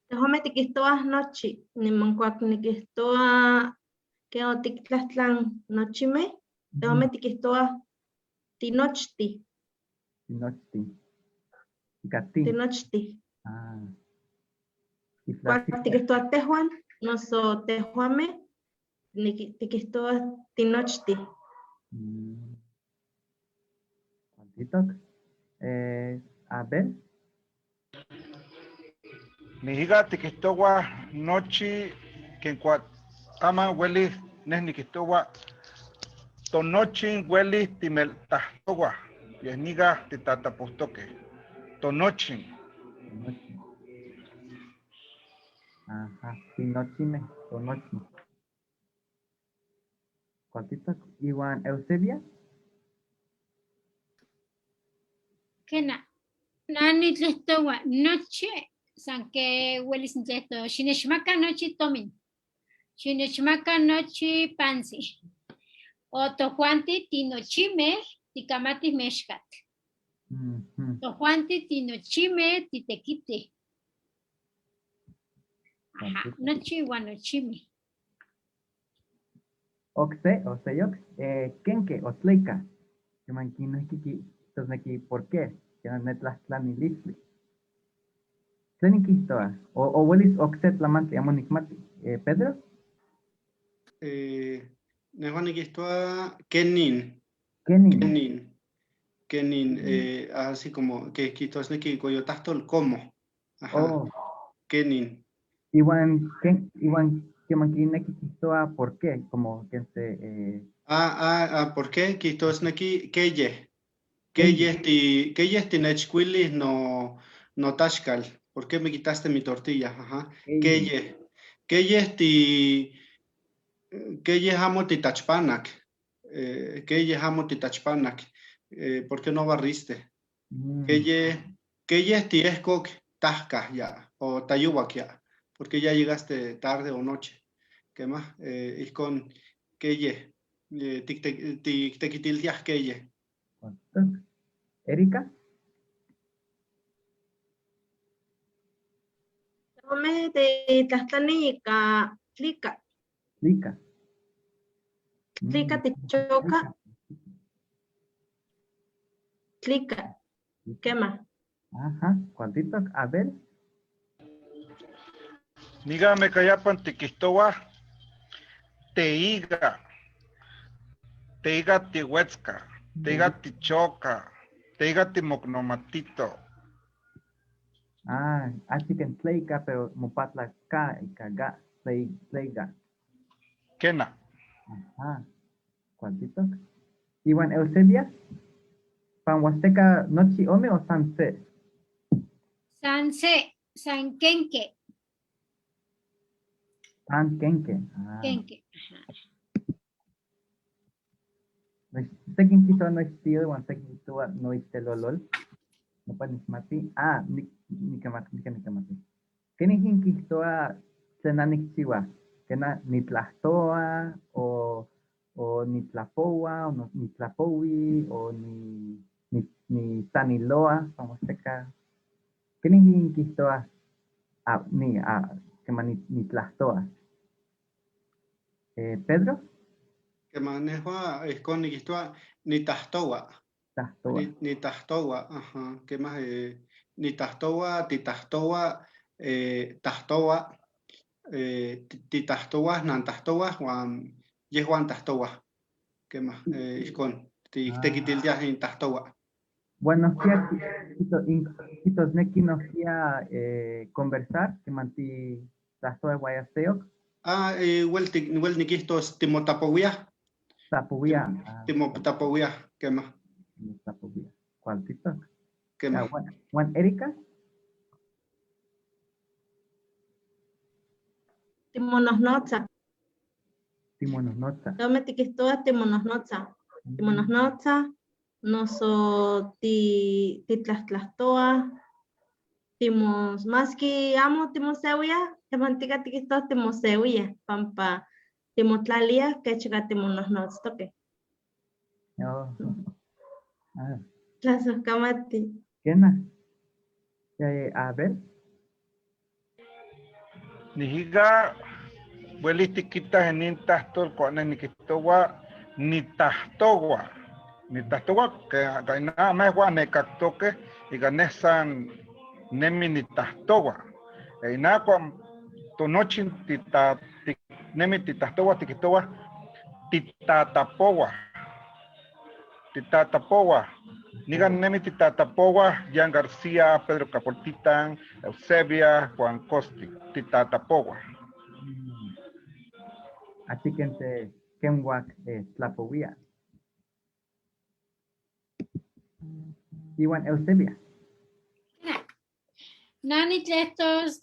F: Tejuan tiquistoa nochi, niman kuak niquistoa que otictlahtlan nochime, tejuan tiquistoa tinochti.
A: Tinochti. Ika ti.
F: Tinochti.
A: Ah. Y
F: Kuak
A: Francisca.
F: tiquistoa tejuan, noso tejuame, tiquistoa tinochti.
A: Cuantitoc. Abel.
B: Nijiga tiquistoa nochi, quien cuat ama hueli, nes niquistoa tonochin hueli timeltahtoa, yesniga titatapostoque. Tonochin.
A: Tonochin. Ajá, tinochime, tonochin. Cuantitoc, Iwan Eusebia.
E: Kena, nani tlistowa noche, san que huelis ntlesto, xinechmaka nochi tomin, xinechmaka nochi pansi, o tojuanti tinochime, tikamati mexcat. Tojuanti tinochime, titequite. Ajá,
A: Cuantitoc.
E: nochi igual nochime.
A: Oxe, o seyox, kenke, o tleika. Keman kiki, tosneki, ¿por qué? Que no netlahtlanilistli. ¿Tlen inquihtoa? O huelis oxe tlamantli, amo nikmati. Pedro?
D: Nehua niquihtoa kenin.
A: Kenin.
D: Kenin. Kenin, así como que quitosneki coyotahtol, ¿cómo? Ajá.
A: Oh.
D: Kenin.
A: Iwan, ken, iwan, keman kineki quihtoa, ¿por qué? Como que se.
D: Ah, ah, ah, ¿por qué? Quitosneki keye. Keye ti, keye tinechcuilis no, no tashkal. ¿Por qué me quitaste mi tortilla? Ajá.
A: Keye.
D: Keye. Keyeh ti keyeh amo titachpanak, keyeh amo titachpanak, ¿por qué no barriste? Keyeh tiehkok tahka ya, o tayowak ya, porque ya llegaste tarde o noche. ¿Qué más? Ihkon keyeh, tiktekitiltiah keyeh.
A: Erika?
F: Tejuamej titlajtlani ika tlika.
A: Tlika.
F: Tlika tichoka. Tlika. Kema.
A: Ajá, cuantito. Abel.
B: Niga mekayapan tikihtowa teiga. Teiga tihuetzka. Teiga tichoka. Teiga timocnomatito.
A: Ah, así que en tleica, pero mopatla ka y ga, tleiga.
B: Kena.
A: Ajá. Cuantito. Iwan Eusebia, pan Huasteca nochi ome o san se?
E: San se, san kenke.
A: San kenke. Ah.
E: Kenke. Ajá.
A: Sekin kitoa noixtio, iwan sekin kitoa noixtelolol. No pa nismati. Ah, nikamati, nikamati. Kenin kihtoa tlen anikchiwa? Kena nitlahtoa o nitlapowa o no, nitlapowi o ni taniloa, Huasteca. Kenin kihtoa? Ah, ni, ah, kema nitlahtoa. Pedro?
D: Kema nehua ihkon nikihtoa nitahtowa.
A: Tahtowa.
D: Nitahtowa, ajá. Kema nitahtowa, titahtowa, tahtowa, titahtowa, nantahtowa, huan yehuan tahtowa. Kema ihkon tiktekitiltiah intahtowa.
A: Bueno, kitosneki nohkia conversar, keman ti tlahtowa guayaseo.
D: Ah, wel nikihtos timotapowia.
A: Tapowia.
D: Timotapowia, kema.
A: Timotapowia. ¿Cuál tito?
D: Kema.
A: Juan Erika.
F: Timonosnotza.
A: Timonosnotza.
F: Tome tikistoa timonosnotza. Timonosnotza, noso titlahtlastoa, timos, maski amo timosewia, temantika tikistoa timosewia, pampa timotlalia, kechika timonosnotztoke.
A: Oh. Ah.
F: Tlazohkamati.
A: Kena. A ver.
B: Nijiga, welis tikita enin tahtol, kuan nikihtowa, nitahtowa. Nitahtowa, que nada más nekaktoke, iga nesan nemi nitahtowa. Ina kuan tonochin tita, nemi titahtowa, tikihtowa, titatapowa. Titatapowa. Nigan nemi titatapowa, Jean García, Pedro Capoltitan, Eusebia, Juan Costi, titatapowa.
A: Así que entre Kenwak tlapowia. Iwan Eusebia.
E: Nani tlehtos,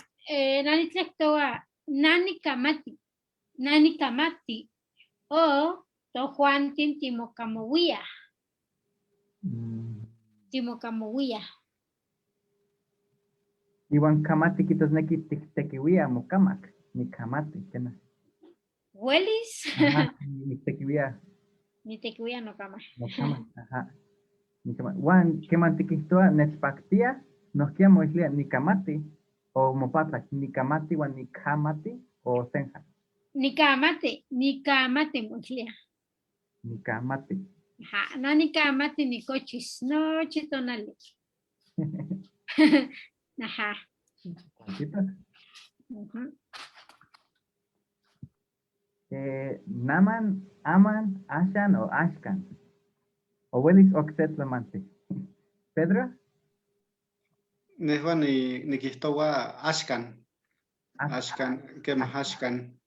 E: nani tlehtoa, nani kamati, nani kamati, o tojuantin timokamowia. Timokamowia.
A: Iwan kamati kitosneki tiktekiwia mokamak, ni kamati, kena.
E: Welis.
A: Ajá, niktekiwia.
E: Nitekiwia no kama.
A: No kama, ajá. Juan, keman tikihtoa nechpaktia, nohkia moislia nikamati, o mopatlak, nikamati wan nikamati, o senja.
E: Nikamati, nikamati moislia.
A: Nikamati.
E: Ajá, no nikamati nikochis, nochi tonali. Ajá.
A: Naman, aman, ashan o ashkan. O welis oksetlamanti. Pedro?
D: Nehua nikihtowa ashkan. Ashkan, kema ashkan.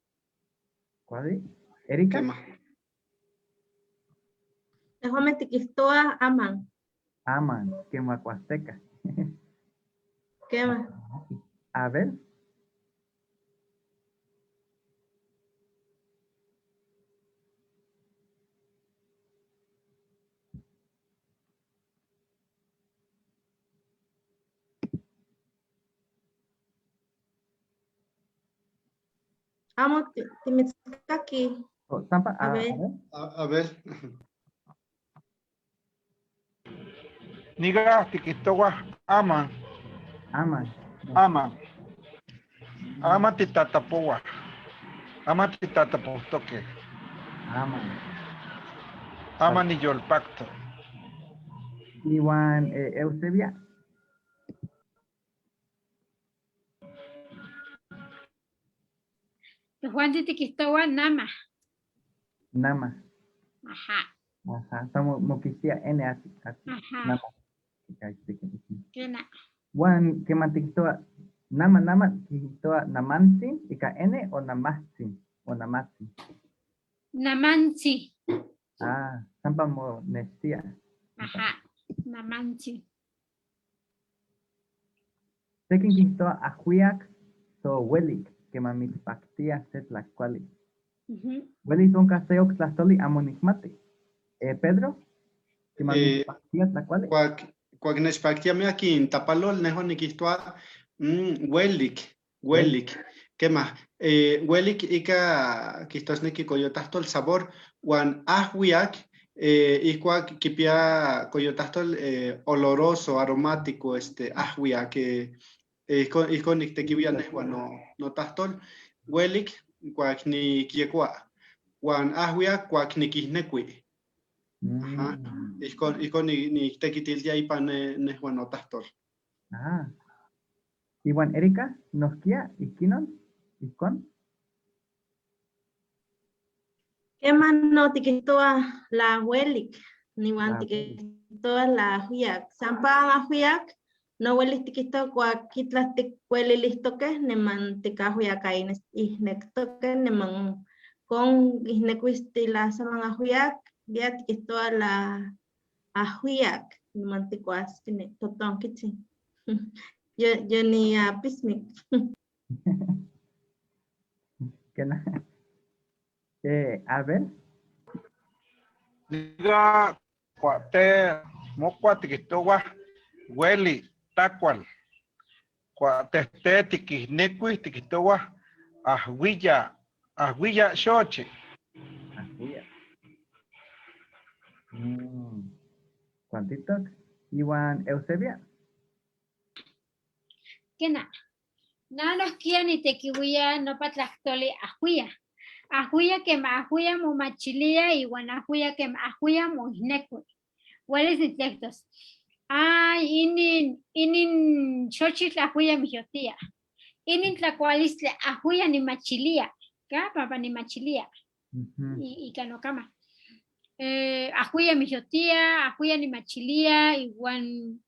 A: ¿Cuál? Erika?
D: Kema.
F: Nehua metikihtoa aman.
A: Aman, kema huasteca.
F: Kema.
A: A ver.
F: Amo timitzkaki.
A: O, sampa,
F: A
A: a
F: ver.
A: ver.
D: A ver.
B: Nika tikihtowa aman.
A: Aman.
B: Aman. Aman titatapowa. Aman titatapohtoke.
A: Aman.
B: Aman niyolpacto.
A: Iwan Eusebia.
E: Tejuanti tikihtowa nama.
A: Nama.
E: Ajá.
A: Ajá. Samo moquistia N así, así.
E: Ajá.
A: Nama.
E: Kena.
A: Juan, keman tikihtowa nama, nama, tikihtowa namantzin, ika N o namatzin, o namatzin.
E: Namantzi.
A: Ah, sampa mo nestia.
E: Ajá. Namantzi.
A: Sekin kihtowa ajuiak so welik, keman mitzpaktia se tlakuali.
E: Ujú.
A: Welis onka se oktlahtoli amo nikmati. Pedro, keman mitzpaktia tlakuali.
D: Kuak nechpaktia miak in tapalol, nejo nikihtowa, welik, welik. Kema, welik ika kihtosneki koyotahtol sabor, wan ajuiak, ijkuak kipia koyotahtol oloroso, aromático, ajuiak, ijkon niktekiwia nehua no tahtol, welik kuak nikyekua, wan ajuiak kuak nikihnekui. Ajá. Ijkon niktekitiltia ipan nehua no tahtol.
A: Ah. Iwan Erika, nohkia, ihkinon, ijkon?
F: Kema no tikihtowa la welik, niwan
A: La
F: tikihtowa la ajuiak. Sampa ajuiak, no welis tikihtowa kuak itlah tikuelilistokeh, niman tikajuiak ihnektoke, niman kon ihnekuistila saman ajuiak, ya tikihtowa la ajuiak, niman tikuaskini totonkitzi. Yo ni apismik.
A: ¿Qué na-? A ver.
B: Diga, cuate, mocua tiquitowa, hueli, tacual. Cuate, te, tiquisnecuis, tiquitowa, ajuilla, ajuilla, xoche.
A: Ajuilla. ¿Cuantito? Iwan Eusebia.
E: Kena. Na nohkia nitekiwia nopa tlahtoli ajuia. Ajuia kema ajuia momachilia iwan ajuia kema ajuia moihnekui. Welis nitlehtos. Ay, inin xochitl ajuia mijyotia. Inin tlakualistli ajuia nimachilia. Ka, pampa nimachilia. Y kanokama. Ajuia mijyotia, ajuia nimachilia, iwan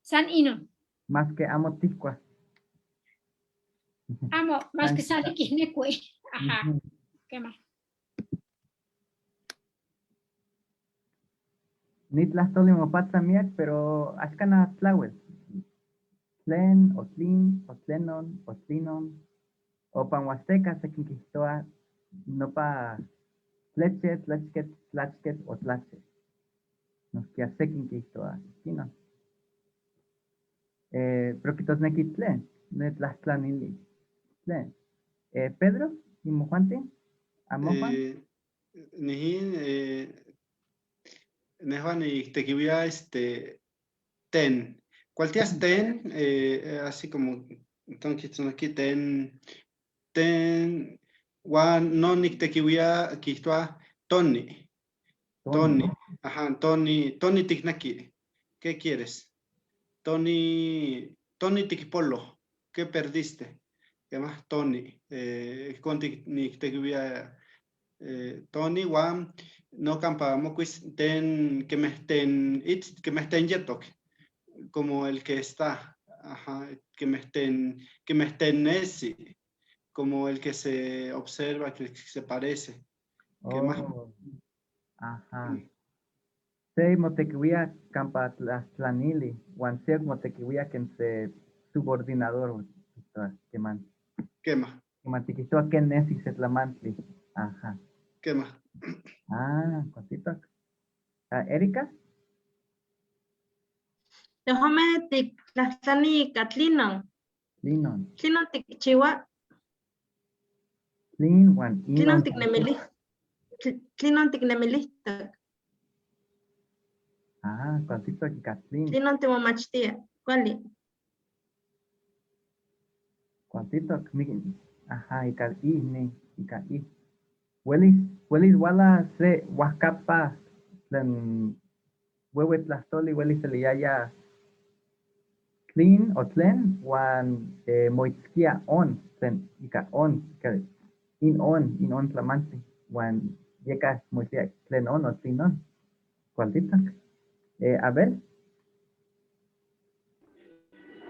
E: san inon.
A: Más que amo tihkua.
E: Amo, más que
A: Tranquila.
E: san nikihnekui. Ajá. ¿Qué más?
A: Nitlahtoli mopatla miak, pero axkana tlauel. Tlen, o tlin, o tlenon, o tlinon, o pan huasteca sekin kihtoa nopa tleche, tlachket, tlachket, o tlache. Nohkia sekin kihtoa, kino. Pero kitosneki tlen, netlahtlanili. Tlen. Pedro, ¿imojuanti? ¿Amojuan?
D: Nijin nehua niktekiwia, ten. ¿Cuál ten? Así como, entonces, aquí ten, ten, wan, no niktekiwia kihtoa toni. Toni.
A: Toni.
D: Ajá, Toni, Toni tiknaki. ¿Qué quieres? Toni, Toni tikpolo. ¿Qué perdiste? ¿Qué más? Toni. Con niktekiwia Toni, wan, no campa mokuis, ten, que me ten, it, que me estén yetok, como el que está, ajá, que me estén, que me estén nesi, como el que se observa, que se parece. ¿Qué más?
A: Oh, ajá. Se motequiwia campa tlanili, wan se motequiwia ken se subordinador, que man.
D: ¿Qué más?
A: Que man tiquitoa ken nesi se tlamantli. Ajá.
D: ¿Qué más?
A: Ah, cosita. Ah, Erika.
F: Déjame tictlahtlani ka tlinon.
A: Tlinon.
F: Tlinon tikchiwa.
A: Tlin huan
F: Tlinon
A: inon.
F: Tlinon tiknemilijtok,
A: Ah, cualtitoc ika tlin.
F: tlinon timomachtia, kuali.
A: Cualtitoc, ajá, ika i, ni, ika i. Huelis, huelis wala se huajcapa tlen huehue tlastoli, huelis seliyaya tlin o tlen huan moitzquia on, tlen ika on, ika in on, in on tlamantli, huan yeka moilhuia tlen on o tlin on. Cualtitoc. Abel.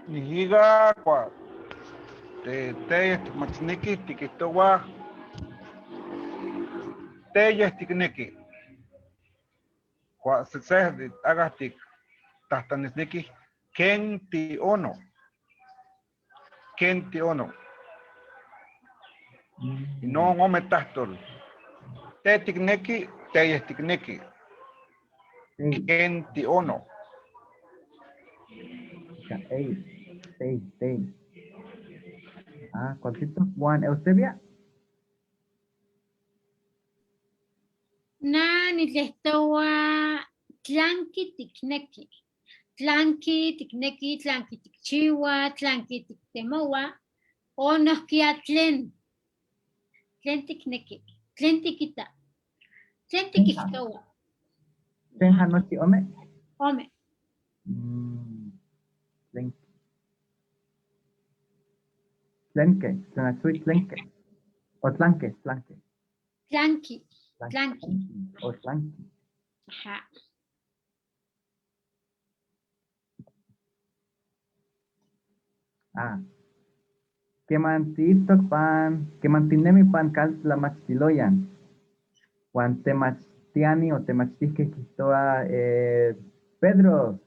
B: Nijiga kua te teyes tikmachneki tikihtowa teyes tikneki. Kua sesej agah tik tahtanisneki ken ti ono. Ken ti ono. Inon ome tahtol. Te tikneki, teyes tikneki.
A: Ey,
B: Ken ti ono.
A: ika ey, tey, tey. Ah, cualtitoc. Huan Eusebia.
E: Na nitlehtowa tlanki tikneki. Tlanki tikneki, tlanki tikchiwa, tlanki tiktemowa, o nohkia tlen. Tlen tikneki, tlen tikita, tlen tikihtowa.
A: Tlen janochi ome.
E: Ome.
A: Tlenke. Tlenke, tlen achtui tlenke. O tlanke, tlanke.
E: Tlanki, tlanki.
A: O tlanki.
E: Ajá.
A: Ah. Kemantiitok pan, kemantinemi pan kaltlamachtiloyan. Huan temachtiani o temachtihkeh kihtowa Pedro,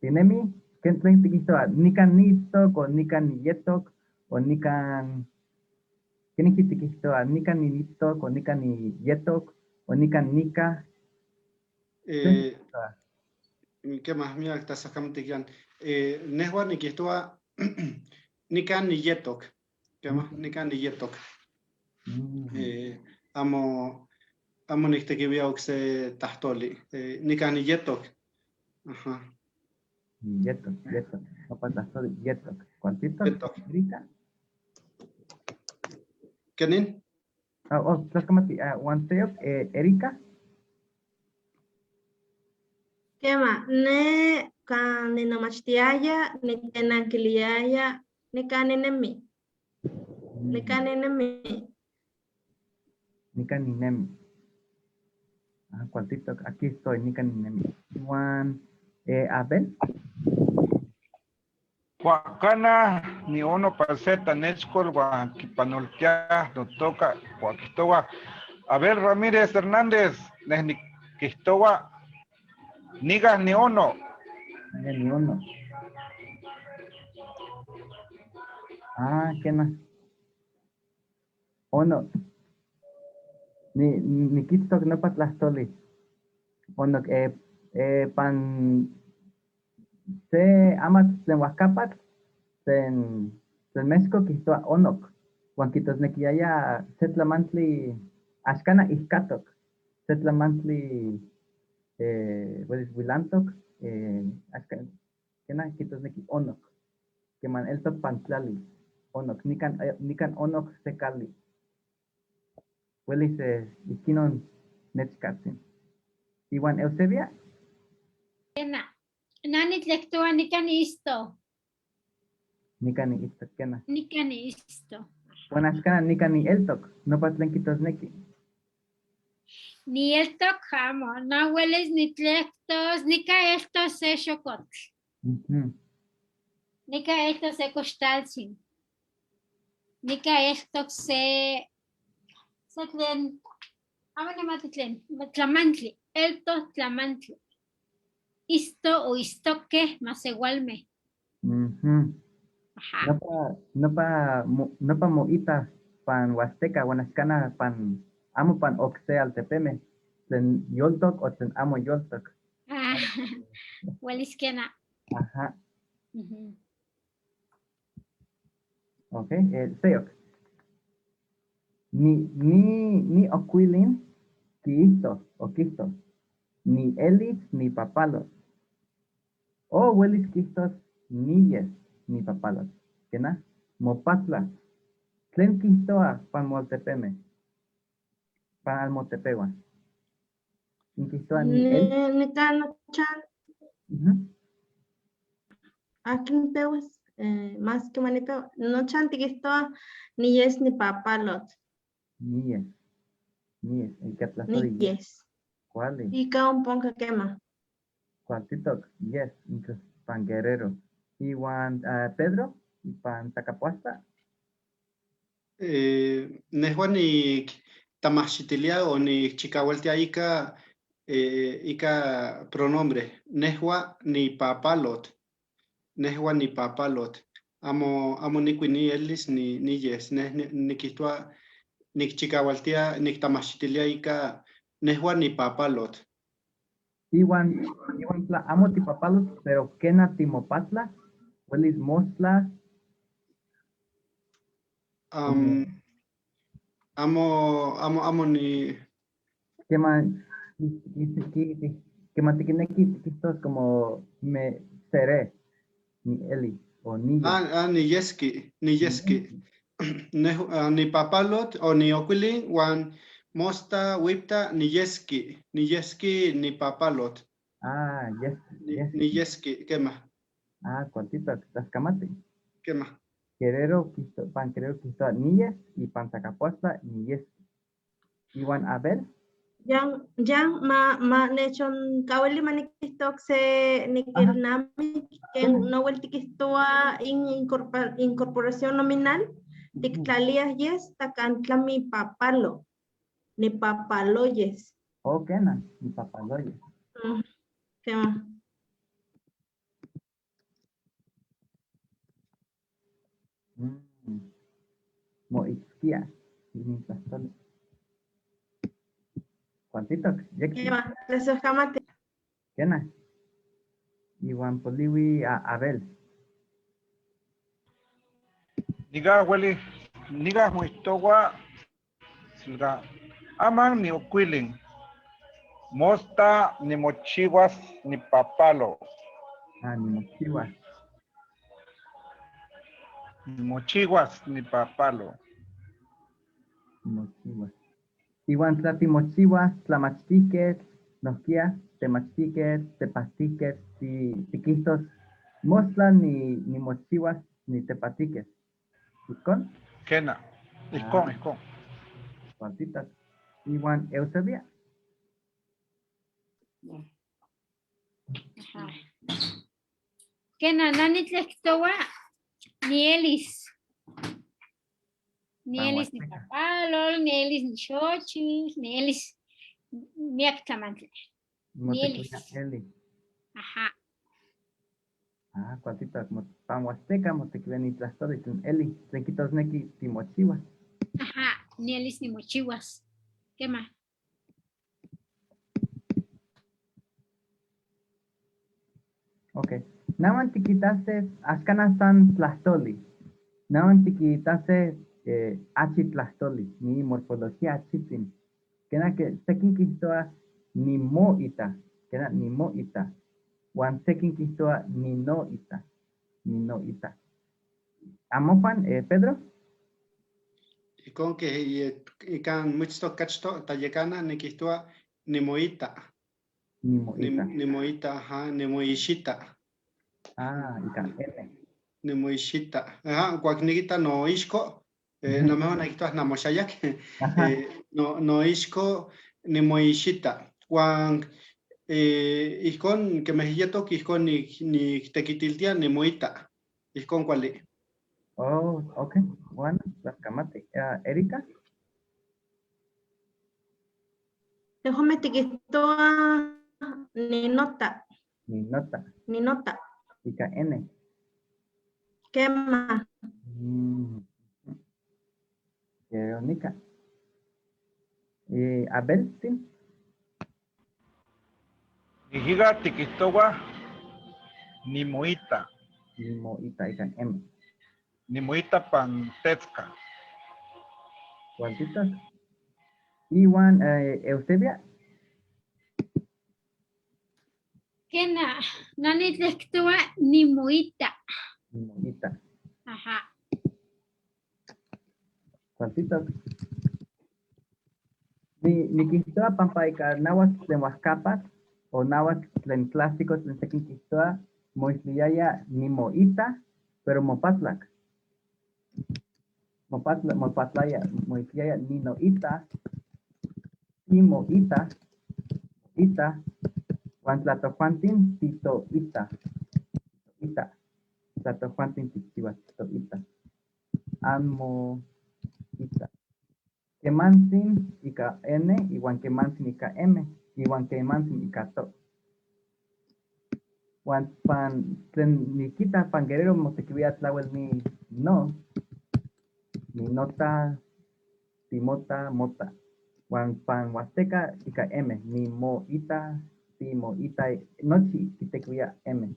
A: tinemi, ¿ken tlen tikihtowa? Nikan niitztok o nikan niyetok o nikan, ¿kenijki tikihtowa? Nikan niitztok o nikan niyetok o nikan nika.
D: ¿Qué más? Mira, estás sacando. Nehua nikihtowa nikan niyetok. ¿Qué más? Nikan niyetok. Amo, amo niktekiwia okse tahtoli. Nikan niyetok. Ajá.
A: Yetok, yetok. Opa tahtoli, yetok. ¿Cuantito?
D: Yetok.
A: Erika.
D: ¿Kenin?
A: Oh, oh, tlaxcamati, ah, huan teok, Erika.
F: Kema, ne kan ninomachtiaya, nitenankiliaya, nikan ninemi. Nikan ninemi.
A: Nikan ninemi. Ah, cualtito, aquí estoy, nikan ninemi. Juan, Abel.
B: Cuacana ni ono paseta nechkol huan kipanoltia no toca cuaquistowa. Abel Ramírez Hernández, nesniquistowa, nigas ni ono.
A: Nigas ni ono. Ah, ¿qué más? Ono. Ni, ni kitztok no patlastoli. Ono, pan se amatl tlen huajcapatl, tlen, tlen México kihtowa onok. Huan kitosnekiaya se tlamantli, axkana ihkatok, se tlamantli, pues, huilantok, axkan, kena kitosneki onok. Keman eltok pantlali, onok, nikan, nikan onok se kali. Huelis, ihkinon nechkatzin. Iwan Eusebia?
E: Kena. Nani tlehtowa nikan isto.
A: Nikan isto, kena.
E: Nikan isto.
A: Huan axkana nikan nieltok, nopa tlen kitosneki.
E: Ni eltok amo, no huelis ni tlehtos, nika eltos se xokotl. Nika eltos se koxtaltzin. Nika eltok se, se tlen, amo nimati tlen, tlamantli, eltos tlamantli. Isto o istoque masewalme. Ajá.
A: Nopa, nopa, mo, nopa moita pan huasteca, huan axkana pan, amo pan okse altepeme, tlen yoltok o tlen amo yoltok.
E: Ah, huelis kena.
A: Ajá. Ok, seyok. Ni ocuilin quiijtos o quihtos. Ni elis ni papalotl. O huelis quihtos niyes ni papalotl. Quena? Mopatla. Tlen quihtoa pan moaltepeme. Pan almotepehua. Quihtoa ni el.
F: Nikan nochan akin pehuas, más que manipeo, nochan tiquihtoa niyes ni papalotl.
A: Niyes. Niyes. Ika tlahtoli
F: Ni yes.
A: Cuali.
F: Ika omponka kema.
A: Cualtitoc. Yes. Incluso pan Guerrero. Iwan Pedro. Y pan Zacapoaxtla.
D: Nehua niktamahxitilia o nikchikaualtia ika ika pronombre. Nehua nipapalotl. Nehua nipapalotl. Amo nikui ni elis ni yes. Neh nikihtoa nikchikaualtia niktamahxitilia ika nehua nipapalotl.
A: Iwan tla amo tipapalotl, pero kena timopatla, huelis mostla.
D: Amo ni.
A: Kema, kema tikineki tikihtos como me seré, ni eli o ni yes.
D: Ni yeski, ni yeski. Ni papalotl o ni okuilin, uan mosta, huipta, ni yeski, ni yeski, ni papalotl.
A: Ah, yes, yes.
D: Ni yeski, kema.
A: Ah, cuantito, tlaxcamati.
D: Kema.
A: Guerrero, quisto, pan Guerrero, quisto, ni yes, y pan Zacapoaxtla, ni yes. Iwan Abel.
F: Yan, yan, ma, nechon, kaweli manikihtok se nikilnamik, ken no hueltiquihtoa in incorporación nominal, tictlalias yes, tacantla mi papalo, ni papaloyes.
A: Oh, kena, ni papaloyes.
F: Kema.
A: Moitzkia, ni tlastoli. Cuantito, yekti.
F: Kema, tlazohkamati.
A: Kena. Iwan poliwi a Abel.
B: Niga hueli, niga muistowa, silga. Aman ni okuilin. Mosta ni mochiwas ni papalo.
A: Ah, ni mochiwas.
B: Ni mochiwas ni papalo.
A: Mochiwas. Iwan tlatimochiwas, tlamachtiquetl, nohkia, temachtiquetl, tepachtiquetl, tiquihtos, mostla ni mochiwas ni tepatiquetl. ¿Ijkon?
B: Kena, ijkon, ijkon.
A: Cuantitas. Iwan Eusebia.
E: Ajá. Kena, nani tlehtowa, ni elis. Ni elis ni papalol, ni elis ni xochitl, ni elis miak tlamantli. Ni elis.
A: Motequila eli.
E: Ajá.
A: Ah, cuantito, como pan huasteca, motequila ni tlastoli, tlen eli, tlen quitosneki timochiwas.
E: Ajá, ni elis ni mochiwas. ¿Qué más?
A: Ok. Naman tiquitase, axkanastan tlastoli. Naman tiquitase achi tlastoli, ni morfología achitzin. Kena que sekin quihtoa ni mo ita, kena ni mo ita. Huan sekin quihtoa ni no ita, ni no ita. Amojuan, Pedro?
D: Ijkon que ikan muchto kachto tayekana niquihtoa ni moita.
A: Ni moita.
D: Ni moita, ajá, ni moixita.
A: Ah, ika M.
D: Ni moixita. Ajá, cuac niquita no ixco, no mejor niquitoa namoxayac. No, no ixco, ni moixita. Huan ijkon que mejilletok, ijkon ni tequitiltia, ni moita. Ijkon cuali.
A: Oh, ok. Bueno, tlaxcamati. Erika?
F: Déjame tiquitoa ni nota.
A: Ni nota.
F: Ni nota.
A: Ika N.
F: Quema.
A: Verónica. Abel, sí.
B: Nijiga tiquitoa ni moita.
A: Ni moita, ika M.
B: Ni moita pan tetzka.
A: Cualtitos. Iwan Eusebia.
E: Kena, nani tlehtoa nimoita.
A: Nimoita.
E: Ajá.
A: Cualtitos. Ni nikihtoa pampa ika náhuatl tlen huajcapac o náhuatl tlen clásico tlen sekin kihtoa moilhuiyaya nimoita, pero mopatlak. Mopatla, mopatlaya, moilhuiyaya ninoita, timoita, ita, huan tlatojuantin titoita, ita, tlatojuantin tikchihuas titoita, amo ita. Kemantzin ika N, iwan kemantzin ika M, iwan kemantzin ika to. Huan pan tlen nikita pan Guerrero motequihuia tlawel ni no, ni nota, timota, mota. Huan pan Huasteca ika M, ni mo ita, timo ita, nochi kitequihuia M.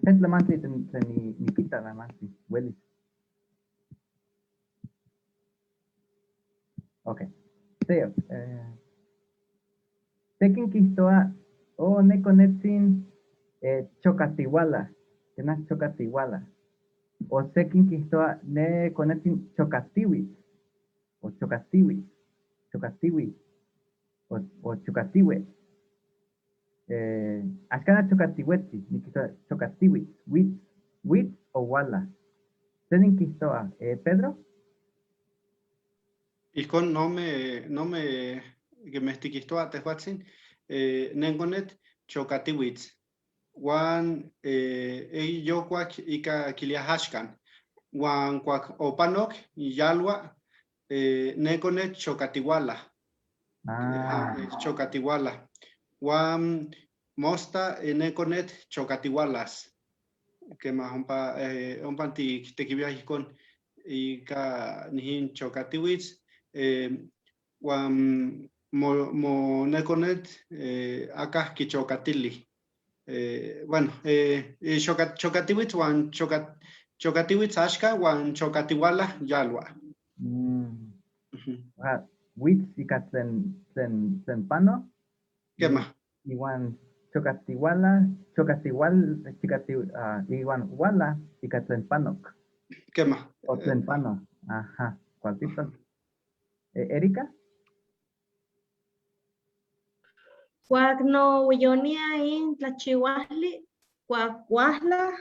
A: Se tlamantli tlen nikita tlamantli, huelis. Ok. Teo, sekin kihtoa, oh, ne konetzin, chocatihuala, kena chocatihuala. O sekin kihtoa, ne konetzin chocatiwitz, o chocatiwitz, chocatiwi, o chocatiwe. Axkana chocatihuetzi, nikihtoa chocatiwitz, witz, witz o wala. Tlenin kihtoa, Pedro?
D: Ijkon no me kemehtiquihtoa tejuatzin, nenkonet chocatiwitz. Huan eyi yokuak ika kilia axkan. Huan kuak opanok yalua, nekonet chocatihuala.
A: Ah.
D: Chocatihuala. Huan mosta, nekonet chocatihualas. Kema ompa tequiviah ijkon ika nijin chocatiwitz, huan mo nekonet, akaj kichocatili. Bueno, chocatiwitz huan chocatiwitz axkan huan chocatihuala yalua. Ujú.
A: Ah, witz ika tlen pano.
D: Kema.
A: Iwan chocatihuala, chocatihual, chocati, iwan wala ika tlen panok.
D: Kema.
A: O tlen pano. Ajá. Cualtito. Erika?
F: Cuac no huiyonia in tlachihuajli, cuac huajla,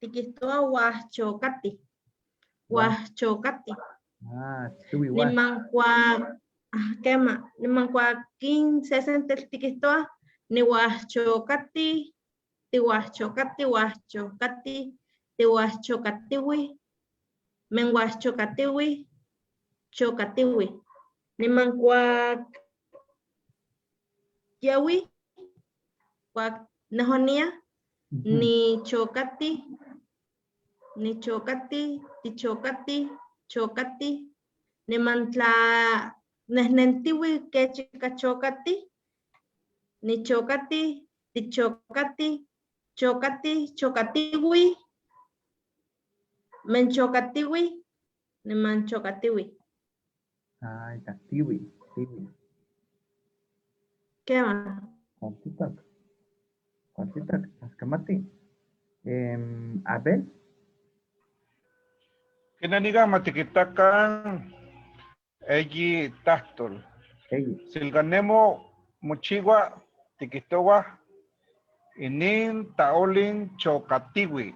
F: tiquihtoa huajchocati. Huajchocati.
A: Ah, chuy huaj.
F: Niman cuac, ah, kema, niman cuac kin sesentetl tiquihtoa, nihuajchocati, tihuajchocati, huajchocati, tihuajchocatiwi, menhuajchocatiwi, chocatiwi. Niman cuac yawi, cuac nejonia, ni chocati, ni chocati, tichocati, chocati, niman tla nehnentiwi kechika chocati, ni chocati, tichocati, chocati, chocatiwi, menchocatiwi, niman chocatiwi.
A: Ay, está, tiwi, tiwi.
F: ¿Qué más?
A: Cualtitoc. Cualtitoc, Tlaxcamati. Abel.
B: Kinaniga matikitakan eyi tahtol.
A: Eyi.
B: Silganemo mochiwa tikihtowa inin taolin chocatiwi.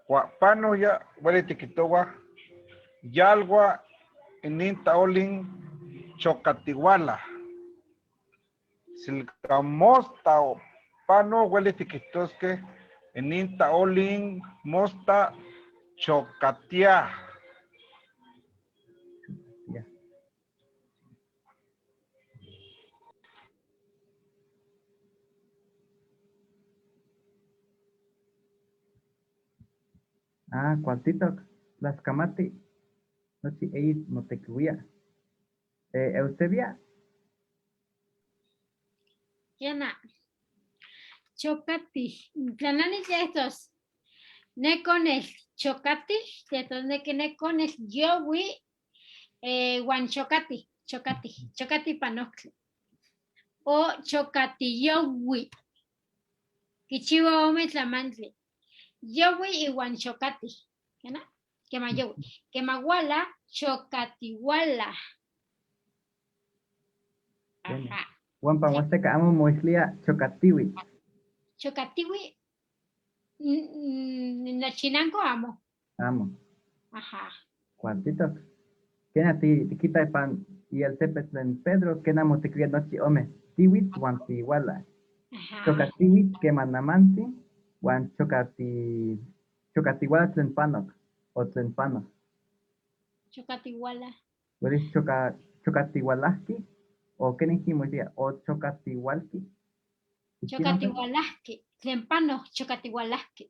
B: Huapano ya huele tikihtowa yalwa inin taolin chocatiwala. Silgamosta o pano huele tiquihtoske inin taolin mosta chocatia.
A: Ya. Ah, cualtitoc, Tlaxcamati, nochi eyi motequihuia. Eusebia.
E: Kiana. Chocati. Tlanani estos. Ne conel chocati, tlehtonesnequi ne conel youi uan chocati, chocati, chocati ipan ojtli. O chocatiyoui. Kichiwa ome tlamantli. Youi iuan chocati. ¿Kena? Quema youi. Quema wala, chocatiwala. Ajá.
A: Uan pan Huasteca amo moislia chocatiwi.
E: Chocatiwi, nochinanco amo.
A: Amo.
E: Ajá.
A: Cuantito. Kena ti tikita ipan ialtepetl tlen Pedro, kena motequia nochi ome. Tiwitl uan tiwala.
E: Ajá.
A: Chocatiwitl quema namantzi, uan chocatiwala tlen panok, o tlen pano.
E: Chocatiwala.
A: Welis chocatiwalajki, o kenin moislia, o chocatiwalki.
E: Chocatiwalajki, tlen pano, chocatiwalajki.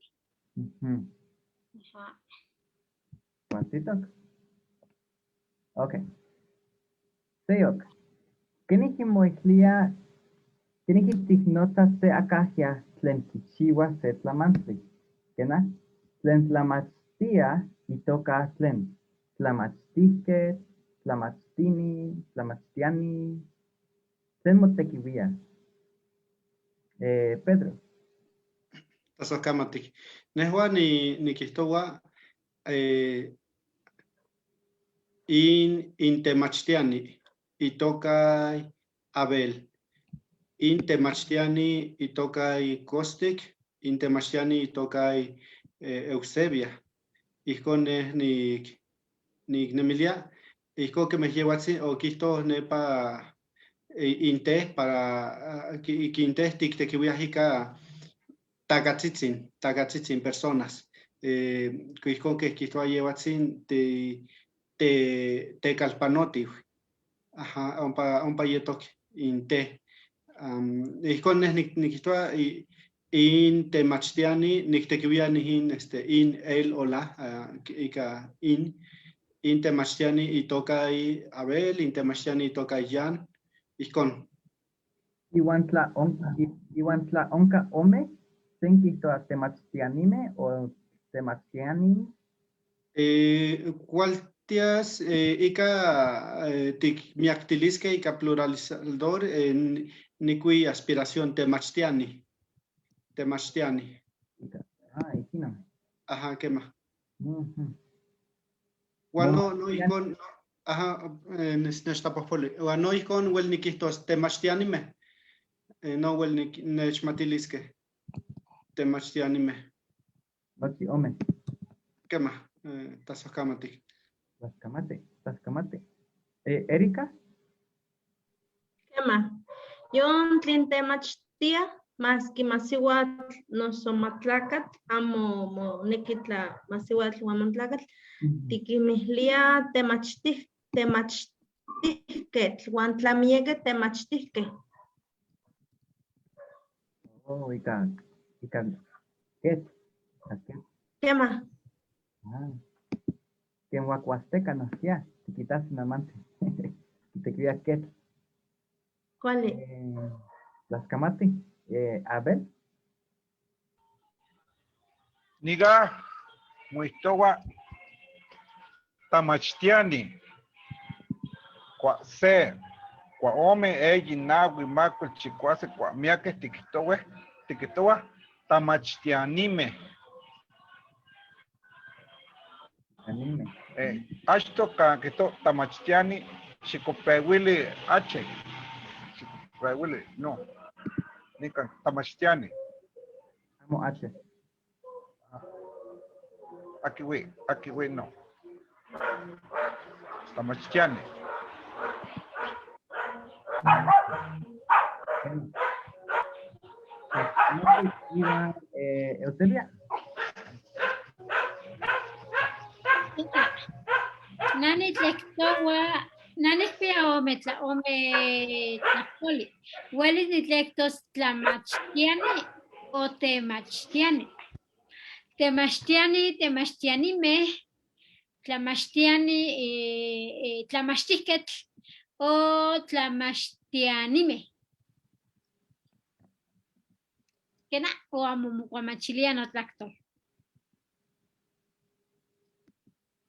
E: Ajá.
A: Cuantito. Ok. Seyok. Kenin moislia, kenin tignota se akahia tlen kichiwa se tlamantli. Kena? Tlen tlamachtia itoka tlen. Tlamachtihket, tlamachtini, tlamachtiani. Tlen motekiwia. Pedro.
D: Tlazohkamatik. Nehua nikihtowa in temachtiani itoka Abel. In temachtiani itoka Kostik, in temachtiani itoka Eusebia. Ijkon neh niknemilia, ijkon kemeh yehwatzi okihto nepa inteh para kinteh tiktekiwiah ika takatzitzin, takatzitzin personas. Ijkon keh kihtowa yehwatzin tekalpanotiw. Ajá, ompa yetok inteh. Ijkon neh nikihtowa in temachtiani niktekiwia nihin, in el o la, ika in temachtiani itoka Abel, in temachtiani itoka Jan, ijkon.
A: Iwan tla onka ome, sen kihtowa temachtianime o temachtiani?
D: Cualtias ika tikmiaktiliskeh ika pluralizador nikui aspiración temachtiani. Temachtiani.
A: Ah, ikino.
D: Ajá, quema. Uan no, no ijkon, no, ajá, nechtapojpoli. Uan no ijkon wel nikihtos temachtianime. No wel nechmatiliskeh. Temachtianime.
A: Nochi ome.
D: Quema, tlazohkamatik.
A: Tlaxkamati, tlaxkamati. Erika?
F: Quema. Yon tlen temachtia, maski masiwatl noso matlakatl, amo moneki tla masiwatl uan matlakatl, tikimihlia temachtihketl, uan tlamieke temachtihkeh.
A: Oh, ika, ket, ika ket.
F: Quema.
A: Ah. Ken huacuasteca nohkia, tiquitas namantzi. Te ket.
F: ¿Cuál es?
A: Tlaxkamati. Abel.
B: Niga, muistowa, tamachtiani, kua se, kua ome, eyi, naui, makuil, chikuase, kua miakeh, tikihtowe, tikihtowa, tamachtianime.
A: Anime.
B: Achto kan kihto tamachtiani, xikopewili H. Xikopewili, no. Nikan, tamachtiani.
A: Amo H.
B: Aquí wi, aquí wi, no. Tamachtiani.
A: Eusebia.
E: Nani tlehtowa, nani pia ome tla ome tlahtoli. Welis nitlehtos tlamachtiani o temachtiani. Temachtiani, temachtianime, tlamachtiani, tlamachtiketl o tlamachtianime. Kena o amo mokuamachilia notlahtol.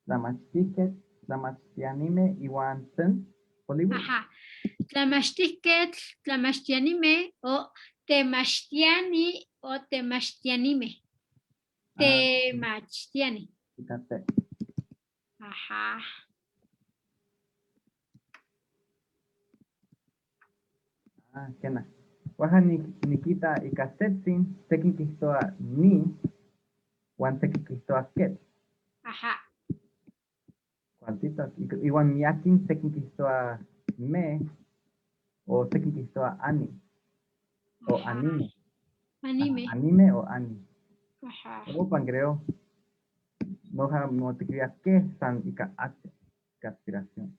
A: Tlamachtijquetl, tlamachtianime iwan tlen poliwi.
E: Ajá. Tlamachtijquetl, tlamachtianime o temachtiani o temachtianime.
A: Ah,
E: Temachtiani.
A: ika te.
E: Ajá.
A: Ah, kena. Huajca nikita ika setsin, sekin kijtoa ni, uan sekin kijtoa ketl.
E: Ajá.
A: Cualtitoc. Iwan miakin sekin kijtoa me, o sekin kijtoa ani, o
E: Ajá.
A: anime. Ajá,
E: Anime.
A: anime o ani.
E: Ajá.
A: Opan creo. Noja motequia que san ika h, ika aspiración.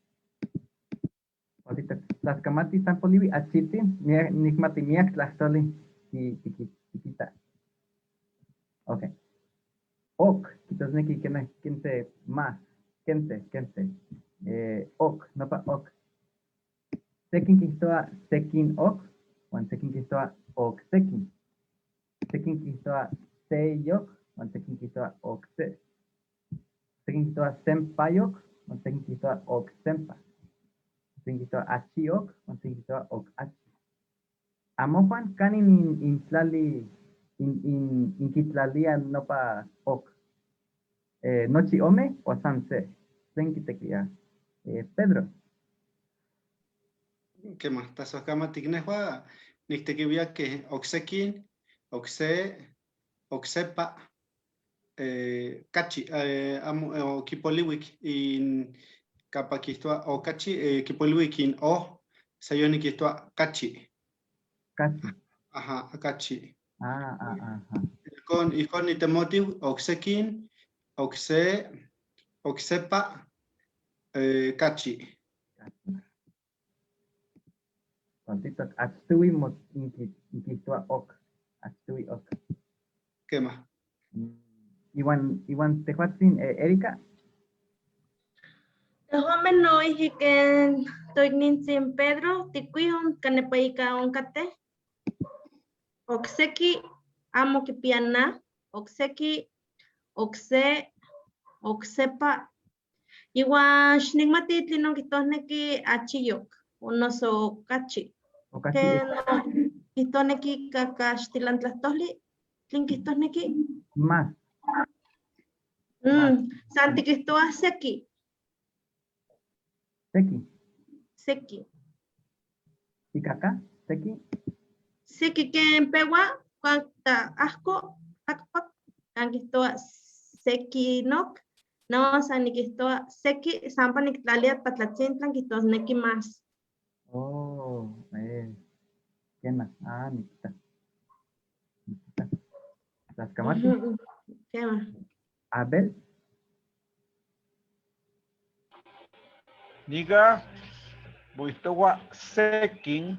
A: Cualtitoc. Tlaxcamati san poliwi achitin, nikmati miak tlahtoli tikita. Okay. Ok, kijtosneki kena kente más, kente, kente. Ok, nopa ok. Sekin kijtoa sekin ok, uan sekin kijtoa ok sekin. Sekin kijtoa seyok, uan sekin kijtoa ok se. Sekin kijtoa sempayok, uan sekin kijtoa ok sempa. Sekin kijtoa achiok, uan sekin kijtoa ok achi. Amojuan kanin intlali, inkitlalia nopa ok. Nochi ome o san se. Tlen kitequia. Pedro.
D: ¿Qué más? Tazoscamaticnehua, nictequivia que oksekin, okse, oksepa, kachi, amo, kipoliwik in kapaquistua, o kachi, kipoliwik in o, sayoniquistua kachi.
A: Kachi.
D: Ajá, kachi.
A: Ah, ah, ajá.
D: Con, y con itemotiu, oksekin, okse, oksepa, kachi.
A: Cuantito, achtuwi inquistua ok, achtuwi ok.
D: ¿Qué más?
A: Iwan, iwan tejuatzin, Erika.
F: Tejuame no ije toignintzin Pedro, ticuihon, kanepaika onkate. Okseki, amo kipiana, okseki, okse, oksepa. Iwan xnikmati tlinon kijtosneki achiyok, o noso kachi.
A: Okachi.
F: Que no kijtosneki kakaxtilantlahtoli, tlen kijtosneki?
A: Más.
F: San tikijtoa seki.
A: Seki.
F: Seki.
A: ¿Y caca? Seki.
F: Seki ken pewa, cuanta asco, akpak, kan kijtoa seki nok, no, san nikijtoa seki, sampa niktlalia patlatzintlan kijtosneki más.
A: Oh, kena, ah, nikita. Nikita. Tlaxcamati.
F: Kema.
A: Abel.
B: Niga, buistowa sekin,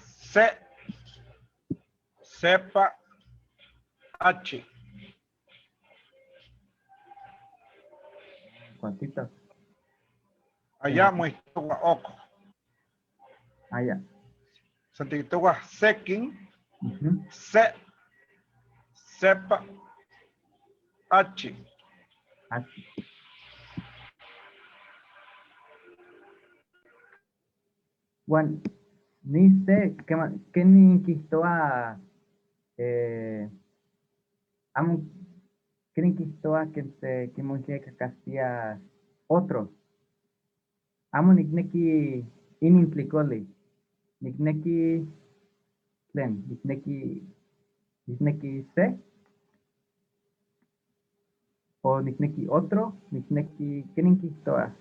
B: se, sepa, h.
A: Cuantito.
B: Allá muistowa ok.
A: Allá.
B: Santitowa sekin, se, sepa, h.
A: H. Juan, ni sé, ¿qué ni quistoa, amo, qué ni quistoa que se, que monje castilla otro? Amo nikneki inintlicoli, nikneki tlen, nikneki, nikneki se, o nikneki otro, nikneki, ¿qué ni quistoa?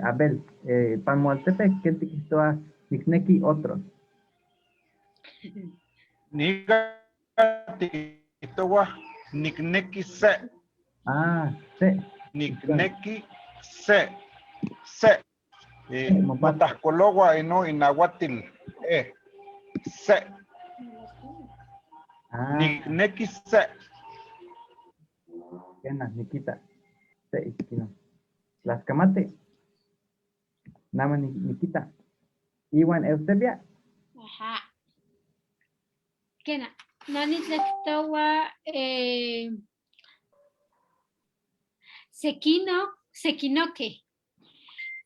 A: Abel, Pamualtepec, ¿qué te quistoa? Nikneki otro.
B: Niga tikitowa nikneki se.
A: Ah, se.
B: Nikneki se. Se. Motajkolowa ino inahuatil. Se.
A: Ah.
B: Nikneki se.
A: Kena, Nikita. Se, iskino. Tlaxcamate. Nama Nikita. Iwan Eusebia.
E: Ajá. Kena. Na nitlahtohua sekino, sekinokeh.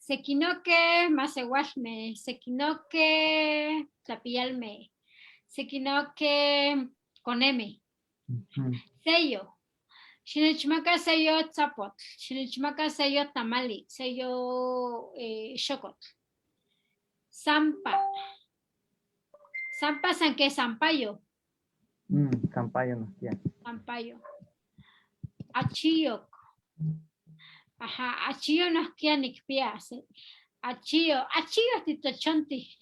E: Sekinokeh masewalmeh, sekinokeh tlapiyalmeh, sekinokeh konemeh. Seyo. Xinechmaka seyo tzapotl, xinechmaka seyo tamali, seyo xocotl. Sampa. Sampa san ke sampayo.
A: Sampayo nohkia.
E: Sampayo. Achiyok. Ajá, achiyo nohkia nikpia. Achiyo, achiyo titochonti.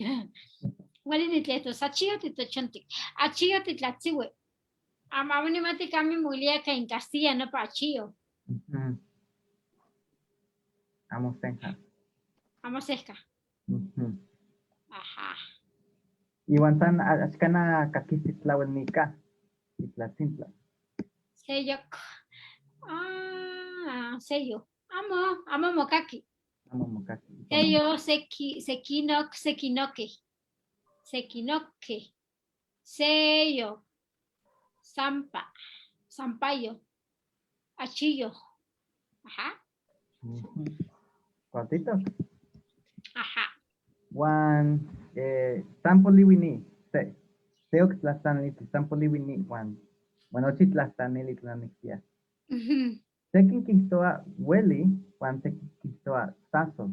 E: Ueli nitlehtos, achiyo titochonti. Achiyo titlatzihui. Amo nimati kami moilia que en Castilla nopa achiyo.
A: Amo senja.
E: Amo sesca. Ajá.
A: Iwan san axkana kakisi tlauel nika. Itlatzintla.
E: Seyok. Ah, seyo. Amo, amo mokaki.
A: Amo mokaki.
E: Seyo, seki, sekinok, sekinoke. Sekinoke. Seyo. Sampa. Sampayo. Achillo. Ajá.
A: Cuartito.
E: Ajá.
A: Juan, san poliwini, se, seok tlastanilitl, san poliwini, Juan. Bueno, ochi tlastanili tlaniktia. Sekin kihtoa weli, Juan sekin kihtoa saso,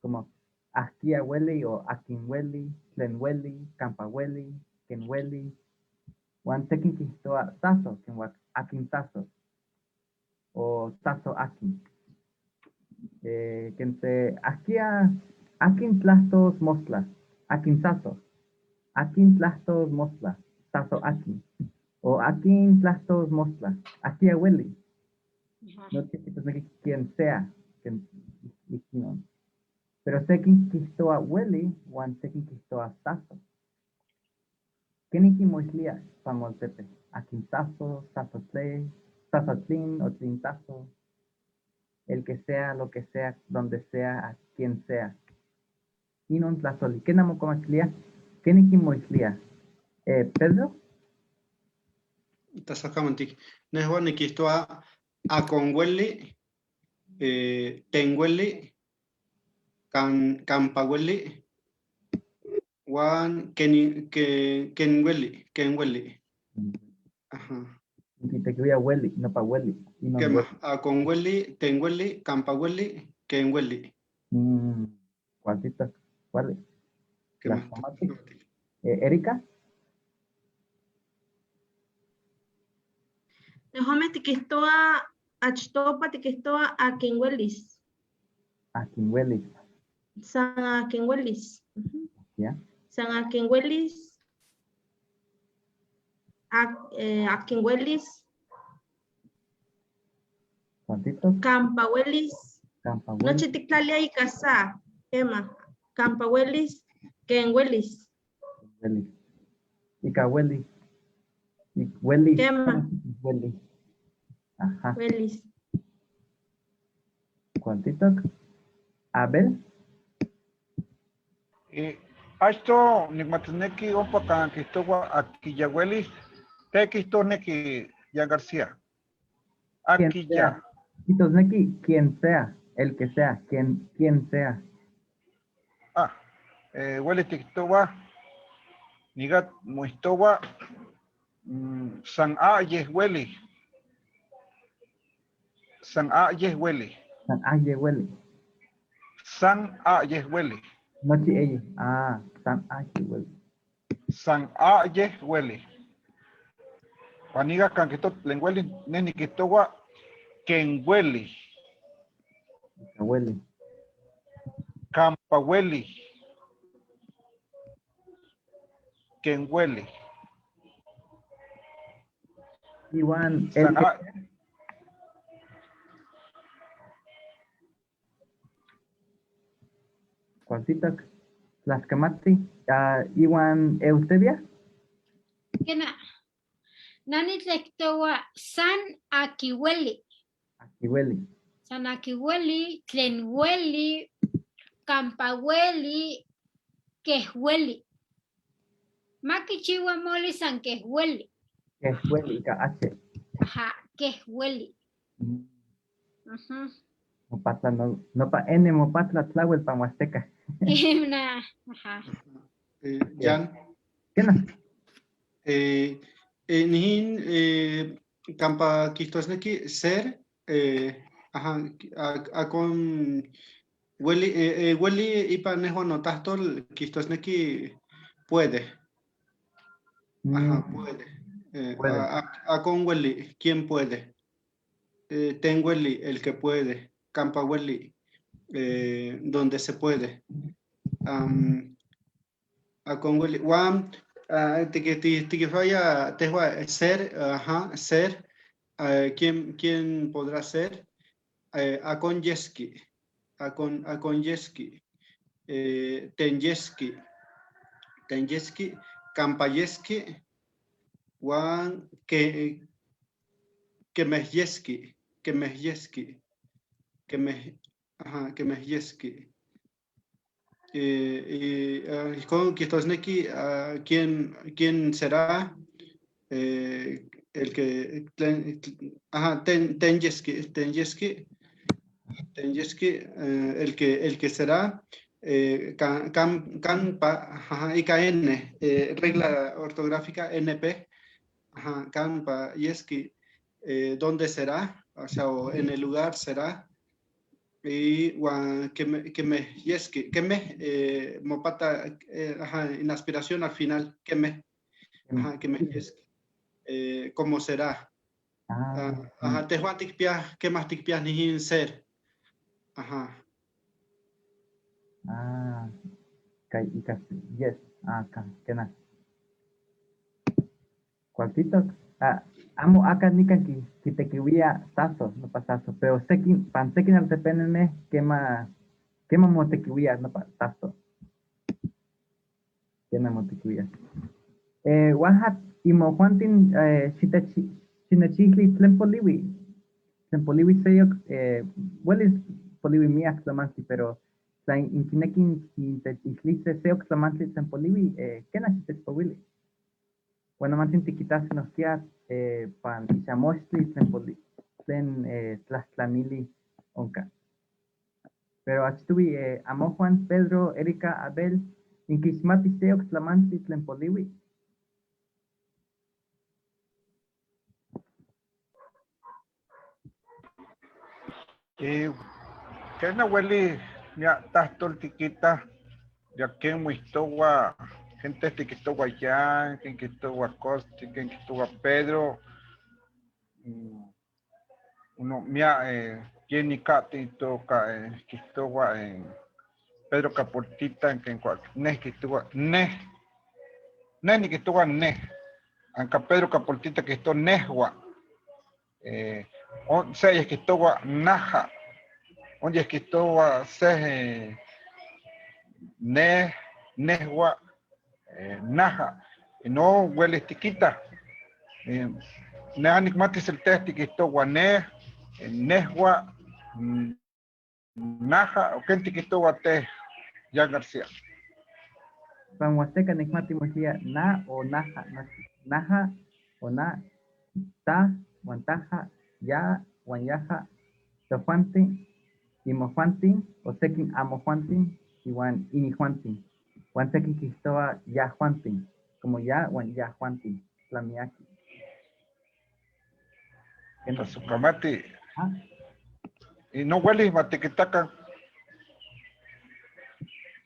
A: como ahkia weli o akin weli, tlen weli, kampa weli, ken weli. Juan sekin kihtoa saso, ken akin saso, o saso akin. Ken se ahkia akin tlahtos mostla, akin saso, akin tlahtos mostla, saso akin, o akin tlahtos mostla, ahkia weli. No tiene quien sea, quien, no. Pero sekin kihtoa weli, wan sekin kihtoa saso. Keniki moislia pamoltepe, akin saso, saso tle, saso tlin o tlin saso. El que sea, lo que sea, donde sea, a quien sea. Inon tlazoli. ¿Qué namo comachlia? ¿Keniki moislia? Pedro?
D: Tlasakamantik. Nehua nikihtoa akonweli, tenweli, kampaweli, wan kenweli, kenweli. Ajá.
A: Y te voy a weli, no pa weli. Inon
D: ¿Qué
A: weli.
D: más? Akonweli, tenweli, kampaweli, kenweli.
A: Cuartito, ¿cuál?
D: ¿Qué más?
A: Tlaxcamatic. Erika?
F: Nehome tiquihtoa achtopa tiquihtoa akinwelis.
A: Akinwelis.
F: San akinwelis.
A: Ya.
F: San akinwelis. Akinwelis.
A: Cuartito.
F: Kampawelis.
A: Kampawelis.
F: Noche tictlalia y casa. Ema. Kampawelis. Kenwelis.
A: Welis. Y kawelis. Y welis.
F: Quema.
A: Welis. Ajá.
F: Welis.
A: Cuartito. Abel.
B: Achto nikmatzneki ompa kan kihtowa akiyawelis, te kihtosneki Yan García.
A: Quien
B: Akiya.
A: sea. Kihtosneki quien sea, el que sea, quien sea.
B: Ah, welis tiktowa, nigat muistowa, san ayes weli. San ayes weli.
A: San ayes weli.
B: San ayes weli.
A: Nochi ella. Ah, san ayes weli.
B: San ayes weli. Paniga kan kito lengueli neni kitowa ken weli.
A: Weli.
B: Kampa weli. Ken weli.
A: Igual, el
B: San
A: que
B: a Cuartito, Tlaxcamati, Iwan Eusebia.
E: Kena. Nani tlectowa San Akiweli.
A: Akiweli.
E: San Akiweli, Tlenweli, Kampaweli, Quejueli. Makichiwa moli San Quejueli.
A: Keh ueli ika H.
E: Ajá, keh ueli. Ujú.
A: Mopatla no, nopa N mopatla tlauel pan Huasteca.
E: Una, ajá.
D: Jan.
A: Kena.
D: Nihin kampa kijtosneki ser, ajá, akon ueli, ueli ipan nejua notahtol kijtosneki puede. Ajá, puede.
A: Puede.
D: Akon ueli, ¿quién puede? Ten ueli, el que puede. Kampa ueli, donde se puede. Akon ueli, guam, tiquifaya, tehua, ser, ajá, ser, ¿quién podrá ser? Akon yeski, akon yeski, ten yeski, ten yeski, kampa yeski, guan, que me yeski, que me yeski, que me, ajá, que me yeski. Con kijtosneki, ¿quién será? El que, tlen, ajá, ten, ten yeski, ten yeski, ten yeski, el que será, can, can, can, pa, ajá, I K N, regla ortográfica NP, ajá, can, pa, yeski, ¿dónde será? O sea, o en el lugar será. Y guan, que me, que me, yeski, que me, mopata, ajá, en aspiración al final, que me, ajá, que me, yeski, ¿cómo será?
A: Ah,
D: Ajá, te juan tikpia, ¿qué más tikpia nijin ser? Ajá.
A: Ah, kai, y casi, yes, ah, ka, que na. Cualquier, ah, amo acá nika ki, ki tekiwia saso, no pasaso, pero sekin, pan sekin al tepeneme, quema, quema mo tekiwia, no pasaso. Quema mo tekiwia. Oaxaca, imojuantin, xinechijli tlen poliwi. Tlen poliwi seyok, huelis poliwi miak tlamantli, pero tla inkinekin intechijlise seyok tlamantli tlen poliwi, kena xitechpowili. Bueno, mantin tiquitase nohkia, pan ixamochtli tlen poli, tlen tlahtlanili onka. Pero achtuwi, amojuan, Pedro, Erika, Abel, inkixmati seyok tlamantli tlen poliwi.
B: ¿Qué na hueli mia tahtol tiquita? Ya que muistowa, gente tiquitowa ya, quien quitowa Costi, quien quitowa Pedro. Uno mia, quien ni kati toca, quitowa en Pedro Caportita, en quien cual, ne quitowa, ne, ne ni quitowa ne. Anca Pedro Caportita que esto nehua. On, se es quitowa naja. Onde es quitowa se, ne, nehua, naja. Y no huele tiquita. Ne anik matis el test tiquitowa ne, nehua, naja, o ken tiquitowa te, Jan García.
A: Pan Huasteca nikmati mochia na o naja, na, naja o na, ta, guantaja, ya, guanyaja, tojuantin, imojuantin, o sekin amojuantin, iguan inijuantin. Juan sekin quistoa ya juantin, como ya, guan ya juantin, tlamiaki.
B: Tlazokamati.
A: Ah.
B: Y no huelis matiquitaca.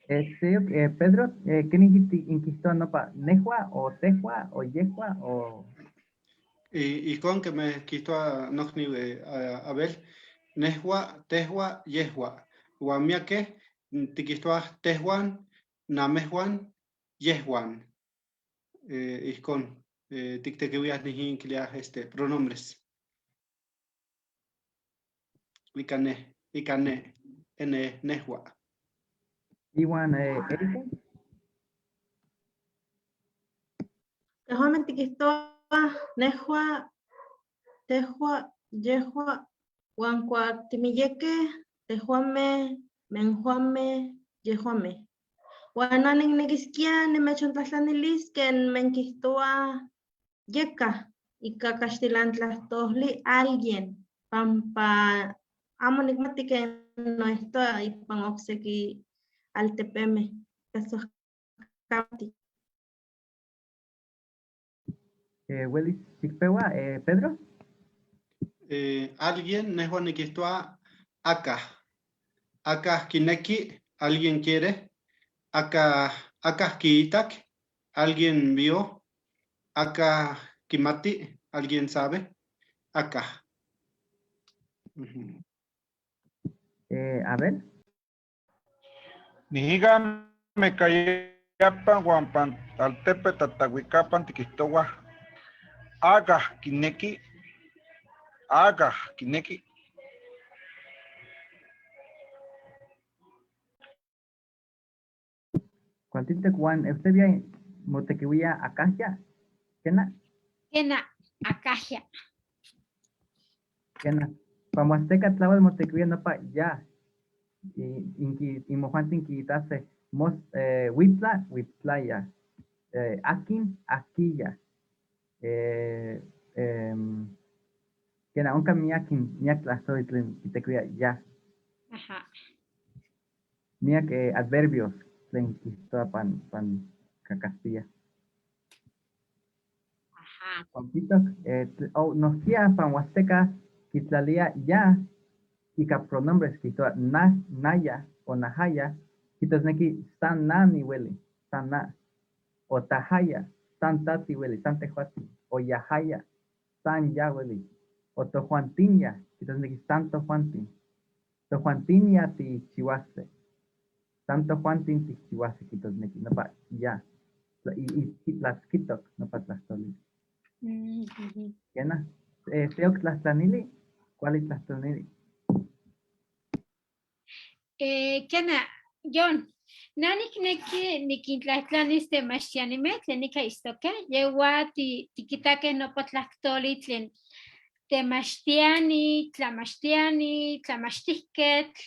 A: Pedro, ¿qué inquisto no pa nejua o tejua o yejua o?
D: Y con que me quito a nocni, a Abel, nejua, tejua, yejua. Guamiaque, tiquistoa tejuan, namejuan, yejuan. Y con tictequihuias nijin cliaj, pronombres. Icane, icane, ene, nejua.
A: Iwan, Erika.
F: Tejuan tiquistoa, nejua, tejua, yejua, huan cuac timiyeke, tejuame, menjuame, yejuame. Huan anin nikiskia nimechontlajtlanilis ken menquistoa yeka. Ika kaxtilantlahtojli alguien, pampa amo nikmati ken noijtoa ipan okseki altepemeh, tlasojkamati.
A: Welis xikpeua, Pedro?
D: Alguien, nehua nikijtoa akaj. Akaj kineki, alguien quiere. Akaj, akaj kiitak, alguien vio. Akaj kimati, alguien sabe. Akaj. Ujú.
A: Abel.
B: Nihiga mecayapa huan pan altepe tatahuicapan tiquihtoua akaj kineki, akaj kineki.
A: Cualtintec huan Eusebia motequihuia akajya, ¿kena?
E: Kena, akajya.
A: Kena. Pa Huasteca tlawel motequihuia nopa ya. Y inki, imojuantin quiitase mos, huitla, huitlaya. Akin, aquilla. Kena, onka miakin, miak tlahtoli tlen kitequihuia ya.
E: Ajá.
A: Miak adverbios tlen kihtoa pan Castilla.
E: Ajá.
A: Juanpito oh, nohkia pan Huasteca kitlalia ya ika pronombres kihtoa na, naya o najaya, kijtosneki san na ni weli, san na, o tajaya, san tati weli, san tejuatzi, o yajaya, san ya weli, o tojuantinya, kijtosneki san tojuantin, tojuantinya tichiwase, san tojuantin tichiwase, kijtosneki, nopa ya, y tlatzkitok, nopa tlahtoli. Kena, seok tlahtlanili, ¿cuál tlahtlanili?
E: Kena, John, na nikneki nikintlahtlanis temachtianimej tlen nika istoke, yewa tikitakeh nopa tlahtoli tlen temachtiani, tlamachtiani, tlamachtihketl,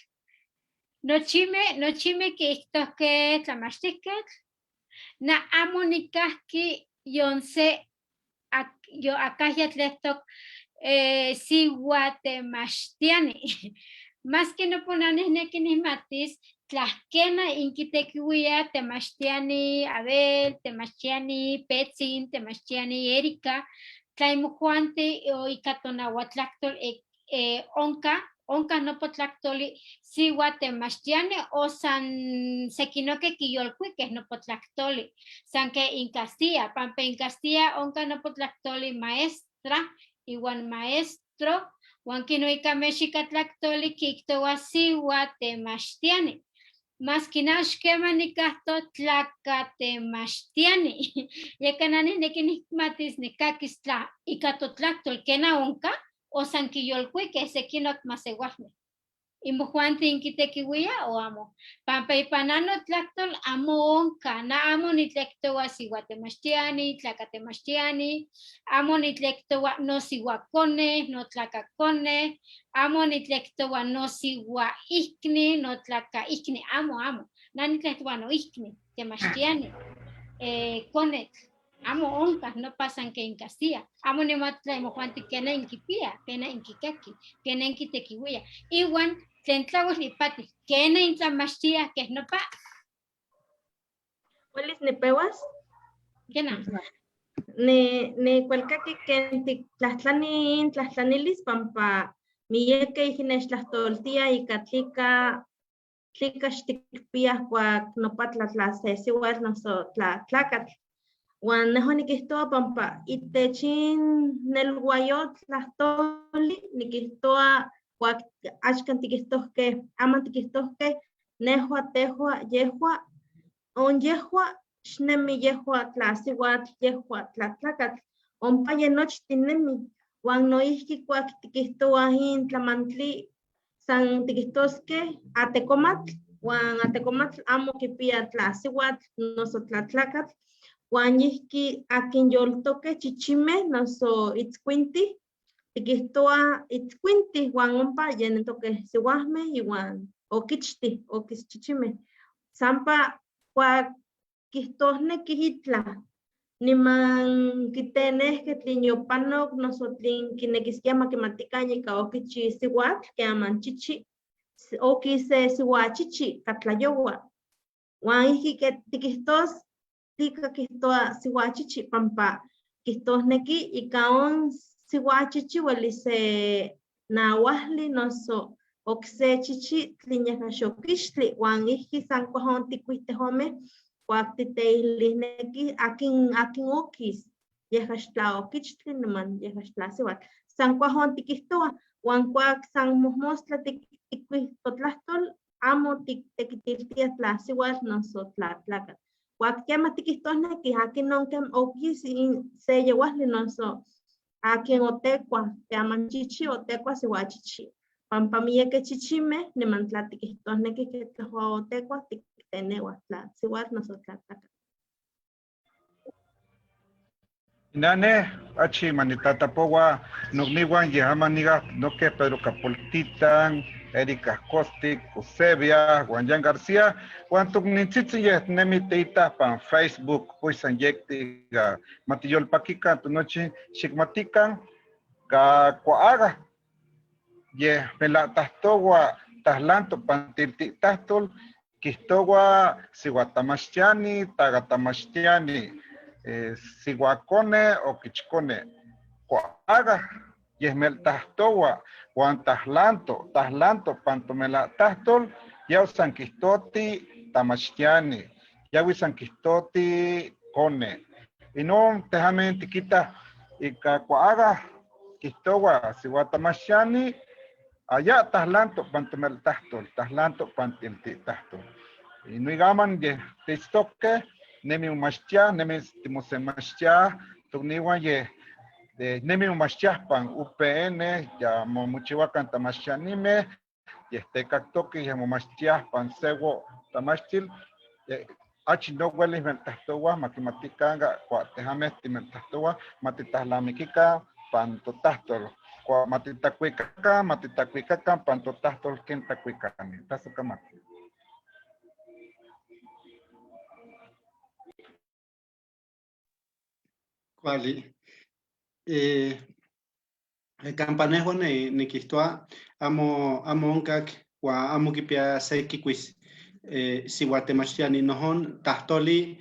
E: nochime kiihtohkeh tlamachtihketl, na amo nikahki yon se yo akahya tlehtok siuatemachtiani. Más que no ponanes nequinihmatis, tlaquena inquitequihuia temachtiani Abel, temachtiani Petzin, temachtiani Erika, tlaimojuanti o ikatonahuatlactol onka, onka nopotlactoli siuatemachtiani o san sequinoque quiyolcuiqueh nopotlactoli, san que in Castilla, pampa in Castilla onka nopotlactoli maestra, iwan maestro, huan kino ika mexicatlactoli kiktowa siuatemachtiani. Más que nada, xquema nikahto tlacatemachtiani. Yeka nani nekinihmatis nikakis tla ikatotlactol kena onka, o san quiyolcuiqueh sequinoc masewalmeh. Imojuanti inkitequiuia o amo. Pampa ipan ano tlactol amo onka, na amo nitlectowa siuatemachtiani, tlacatemachtiani, amo nitlectowa no siuacone, no tlacacone, amo nitlectowa no siuaicni, no tlacaicni, amo, amo. Na nitlectowa no icni, temachtiani, conetl. Amo onka, no pasan que en Castilla. Amo ni matla imojuanti kena inkipia, kena inkikaki, kena inkitequiuia. Iwan tlen tlawel ipati, kena intlamachtia, keh nopa.
F: ¿Welis nipewas?
E: Kena.
F: Ni kualkaki ken titlahtlani intlahthlanilis pampa miyekej nechtlajtoltia ika tlika xtikpiah kuak nopa tlatlasesiuatl noso tlatlakatl. Huan nejua nikihtowa pampa itech in nelhuayotl tlahtoli nikihtowa kuak axkan tikihtohkeh, aman tikihtohkeh, nejua, tehua, yehua, on yehua, xnemi yehua tlasiuatl, yehua tlatlakatl, ompa ye nochtin nemi. Huan noihki kuak tikihtowah in tlamantli, san tikihtoskeh atekomatl, huan atekomatl amo kipia tlasiuatl, noso tlatlakatl, huan ihki akin yoltokeh chichimeh noso itzkuintih, tikihtowa itzkuintih, huan ompa yenentokeh siuameh iwan okichtih, okischichimeh. Sampa kuak kihtosnekih itlah, Niman kitenehkeh tlen yopanok noso tlen kinekiskia ma kimatikan ika okichi siwatl ke aman chichi, okis se siwachichi katlayowa. Wan ihki ke tikihtos tlika kihtowa siwachichi pampa kihtosneki ika on siwachichi welis se nawajli noso okse chichi tlen yaja xokixtli wan ihki san kuajon tikuitejomeh kuak titeilihnek akin okis, yaja xtlaokichtli niman yaja xtlasiwatl. San kuajon tikihtowa, wan kuak san mojmostla tikuih totlahtol, amo tiktekitiltia tla siwatl noso tla tlakatl. Kuak kemah tikihtosnekih akinon okis se yewajli noso akin otekua, ke aman chichi otekua siwachichi. Pampa miekeh chichimeh niman tla tikihtosnekih ke tlahua otekua tiktenewah tla siwatl noso tla tlakatl.
B: Nane, achi manitatapowa nokniwan yeh aman niga noke Pedro Capultitan, Erika Kostik, Eusebia, Juan Jan García, Juan toknintzitzin yeh nemi teita pan Facebook, pues san yekti ga matiyolpakikan tonochi xikmatikan ga kuaaga yeh melatahtowa tahlanto pantiltitahtol kihtowa siuatamachtiani, tagatamachtiani, siuakone o kichkone. Kuaaga yeh meltahtowa huan tahlanto, tahlanto pantomelatahtol yau san kihtoti tamachtiani, yaui san kihtoti kone. Inon tejamen tikita ika kuaaga kihtowa siuatamachtiani, aya tahlanto pantomeltahtol, tahlanto pantiltitahtol. Inuigaman yeh titztoque, nemi umachtia, nemi timosemachtia, tokniwan yeh de nemi umachtiahpan UPN, ya mochiwakan tamachtianime, yeh tekaktoki yeh momachtiahpan sewo tamachtil, achi no welih meltahtowa, makimatikan ga kua tejameh timeltahtowa, matitahlamikikan pan totahtol, kua matitakuikakan, matitakuikakan pan totahtol ken takuikani. Tlazokamati.
D: Kuali. Kampa nehua nikihtoa amo onkak ua amo kipia se kikuis siuatemachtiani nojon tahtoli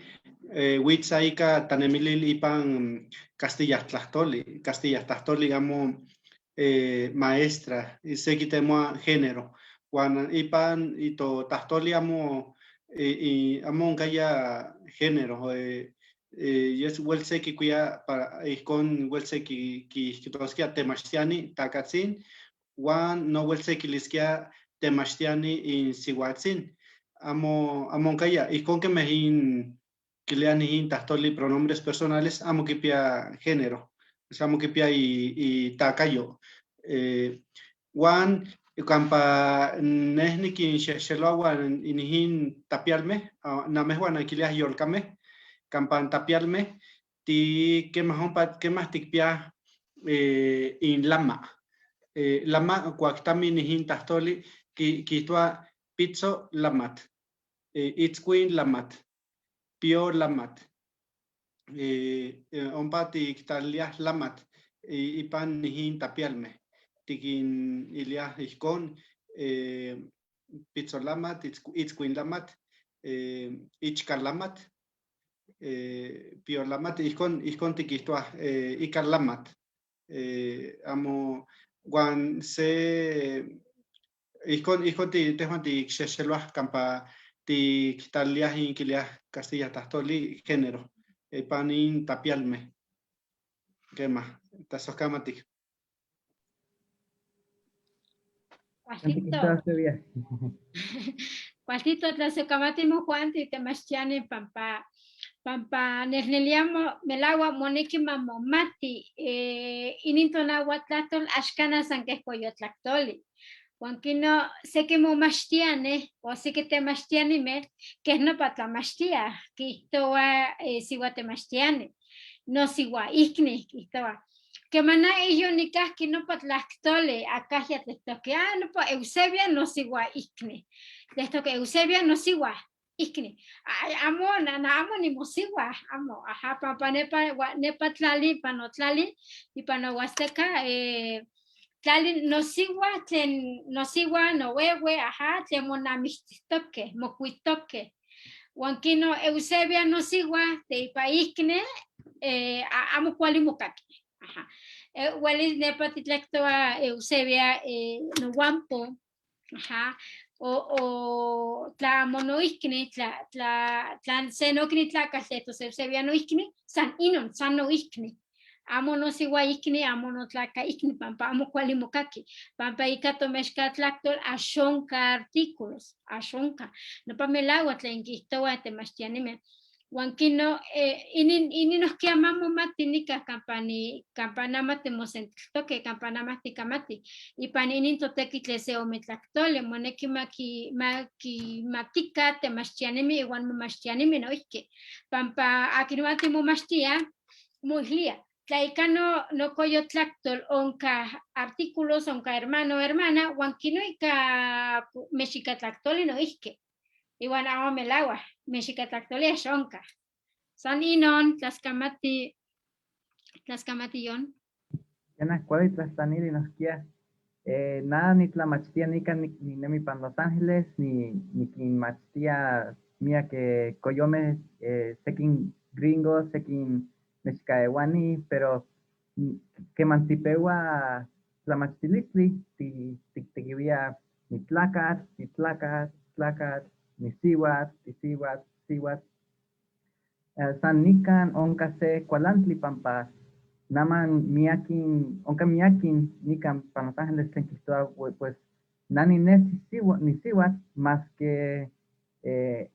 D: witza ika tanemilil ipan Castilla tlahtoli, Castilla tahtoli amo maestra, se kitemoa género, huan ipan ito tahtoli amo onkaya género, yes wel se kikuia para ihkon wel se kihtoskia temachtiani takatzin, huan no wel se kiliskia temachtiani in siuatzin, amo onkaya, ihkon kemeh in kiliani in tahtoli pronombres personales amo kipia género, o sea, amo kipia i takayo. Huan kampa neh nikinxexeloa huan inijin tapialmeh, namehwan ankiliah yolkameh, kampa tapialmeh, ti kemah ompa, kemah tikpia in lama. Lama kuak tami nijin tahtoli kihtoa pitzo lamat, itzkuin lamat, pio lamat. Ompa tiktaliah lamat, ipan nijin tapialmeh, tikin iliah ihkon, pitzolamat, itzkuinlamat, ichkalamat, piolamat, ihkon tikihtoah, ika lamat. Amo, huan se, ihkon tehwan tikxexeloah kampa tiktaliah inkiliah Castilla tahtoli género, ipan in tapialmeh. Kemah, tlasojkamatik.
E: Cualtito. Cualtito tlasojkamati mojuanti temachtiani pampa pampa nelnelia melaua moneki mamomati, inin tonahuatlahtol axkana san keh koyotlahtoli. Huan kino seki momachtianeh o seki temachtianimeh keh nopa tlamachtiah, kihtowa siuatemachtiani, no siuaikni kihtowa. Kemana iyonikahki nopa tlahtoli, akahya tlehtoki, ah, nopa Eusebia no siuaikni, tlehtoki Eusebia no siua. Ikni. Ay, amo, na, amo nimosiwa, amo, ajá, pampa nepa, nepa tlali, panotlali, y panohuasteca, tlali nosiwa, tlen nosiwa, nohuehue, ajá, tlen monamixtihtoque, mocuitoque. Huan kino Eusebia nosiwa, teipa ikne, amo kuali mokaki. Ajá. Huelis nepa titlectoa Eusebia nohuampo, ajá, o tla amo noihkni, tla se noikni tlakatl, entonces Eusebia noihkni, san inon, san noihkni. Amo nosiwa ikni, amo notlaka ikni, pampa amo kuali mokaki. Pampa ika tomexkatlactol axonka artículos, axonka. Nopa melahuak tlen kihtowa temachtianimeh. Huan kino, inin nohkia ma momati nika kampa ni, kampa nama timosentiltoque, kampa nama tikamati. Ipan inin toteki tlen se ome tlahtoli, moneki makimatika temachtianimi iwan momachtianimi noihki. Pampa akin timomachtia, moihlia. Tla ika no koyotlactol onka artículos, onka hermano, hermana, huan kino ika mexikatlactoli noihki. Iwan amo melaua, mexikatlactoli axonka. San inon, tlaskamati, tlaskamati yon.
A: Kena kuali tlastlanili nohkia. Nada nitlamachtia nika ninemi pan Los Ángeles, ni nikinmachtia miake koyomeh, sekin gringos, sekin mexikaewani, pero keman tipewa tlamachtilistli, tiktekiwia nitlakatl, titlakatl, tlakatl, nisiuatl, tisiuatl, siuatl. San nikan onka se kualantli pampa naman miakin, onka miakin nikan pan Los Ángeles tlen kihtowa, pues nani nesi nisiuatl mas que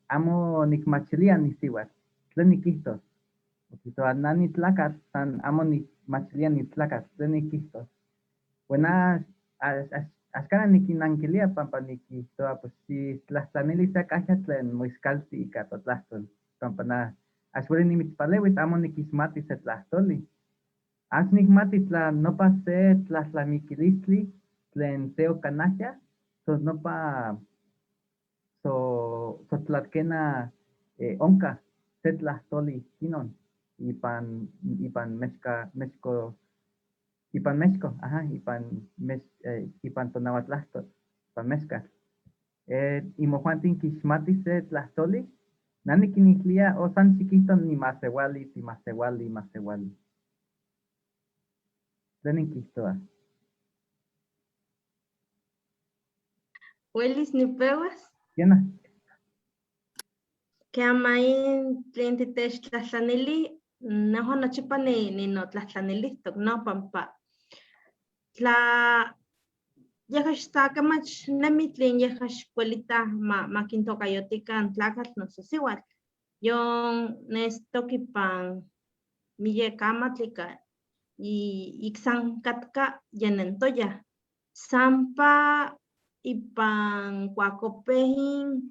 A: amo nikmachilia nisiuatl, tlen nikihtos. Kihtowa nani tlakatl, san amo nikmachilia nitlakatl, tlen nikihtos. Buena, axkanan nikinnankilia pampa nikihtowa, pues si tlajtlanili se akahya tlen moiskalti ika totlahtol, pampa na axueli nimitzpalewis, amo nikixmati se tlahtoli. Ax nikmati tla nopa se tlajtlamikilistli tlen se okanahya, so nopa so tlatkena onka se tlahtoli kinon ipan mexka, México, ipan México, ajá, ipan mex, ipan tonahuatlahtol, ipan mexcatl. Imojuantin kixmati se tlahtoli, na nikinihlia o san xiquihto nimasewali, timasewali, masewali. Tlen ninkihtoa?
F: Welis nipewas?
A: Kena.
F: Que amain tlen titechtlahtlanili, nejua nochipa ninotlahtlanilihtok, no pampa tla yejua xtlakamach nemi tlen yejua xkuelita ma kintokayotikan tlakatl noso siuatl. Yon nestok ipan miyek amatl ika iksan katka yenentoya. Sampa ipan kuakopejin,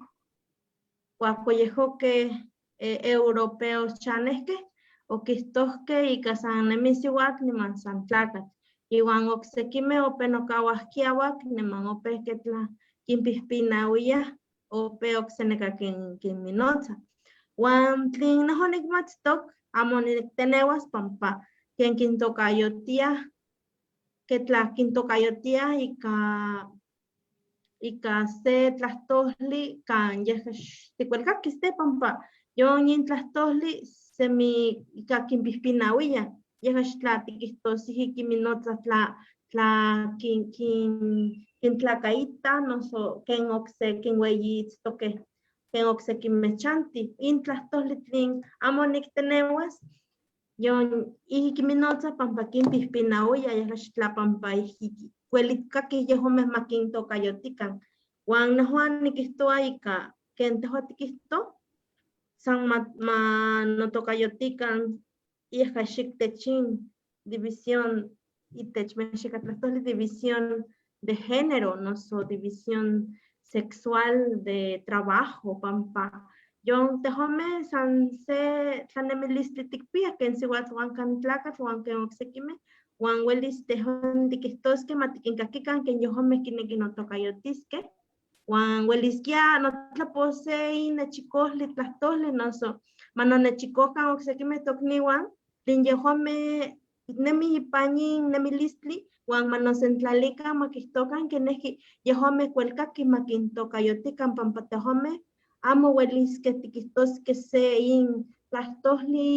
F: kuakoyejokej europeos chanejkej, okihtojkej ika san nemi siuatl niman san tlakatl. Iwan oksekimej openokauaj kiauak niman opejkej tla kinpijpinauiaj, ope okseneka kinminotza. Huan tlen nejua nikmatztok, amo nikteneuas pampa ken kintokayotiaj, ke tla kintokayotiaj ika se tlahtohtli kan yejua xtikuelkakis te pampa yon yin tlahtohtli semi ika kinpijpinauiaj, yejua xtla tikihtos kiminotza tla kintlakaita noso ken okse kinueyitztokej, ken okse kinmechanti. In tlahtohtli tlen amo nikteneuas, yon ijki kiminotza pampa kinpijpinauiaj, yejua xtla pampa ijki kuelikakij yejuamej ma kintokayotikan. Huan nejua nikihtowa ika ken tejua tikihto, san ma notokayotikan yejua xiktechin división itech mexikatlahtoli división de género, noso división sexual de trabajo, pampa yon tejuamej san se tlanemilistli tikpiaj ken siuatl huan kan tlakatl huan ken oksekimej, huan welis tejuan tikihtoskej ma tikinkakikan ken yejuamej kineki notokayotiskej. Huan weliskia notlapos se nechicojli tlahtoli noso manonechikohkan oksekimeh tokniwan tlen yejuanmeh nemij ipan nin nemilistli huan manosentlalikan makihtokan kenejki yejuanmeh kuelkakij makintokayotikan pampa tejuanmeh amo weliskeh tikihtoskeh se in tlahtojli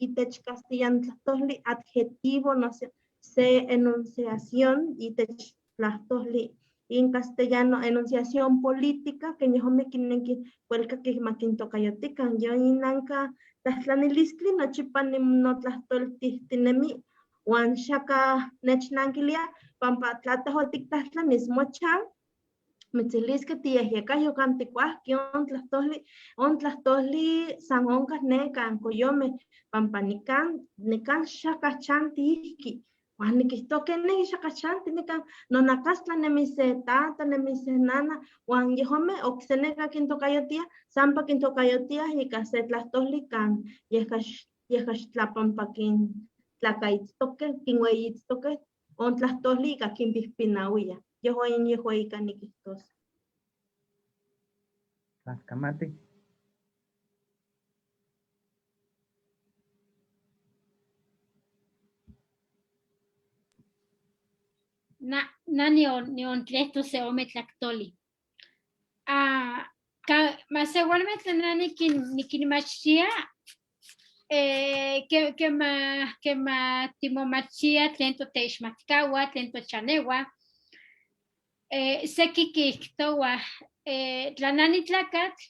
F: itech castellano tlahtojli adjetivo noso se enunciación itech tlahtojli in castellano enunciación política ken yejuanmeh kinekih kuelkakij makintokayotikan. Yon inanka tlajtlanilistli nochipa notlahtoltihtinemi huan xakaj nechnankilia pampa tla tejua tiktlahtlanis mochan mitziliskeh tiyejyekayoj kan tikuajki on tlahtojli san onkah ne kan koyomeh pampa nikan xakaj chanti ihki. Huan nikihtowa kenik xakaj chanti nikan nonakastla nemi se tata, nemi se nana, huan yejuanmeh okseneka kintokayotiah, sampa kintokayotiah ika se tlahtojli kan yehkaxtlapampa kintlakaitztokeh, kinweyitztokeh on tlahtojli ika kinpihpinauiah. Yehua in yehua ika nikihtos.
A: Tlaxcamati.
E: Na niontlehto se ome tlaktoli. Masewalmeh tlen na nikinmachtia, kema timomachtia tlen toteixmatkauan, tlen tochaneuan, seki kijtowah, tla na nitlakatl,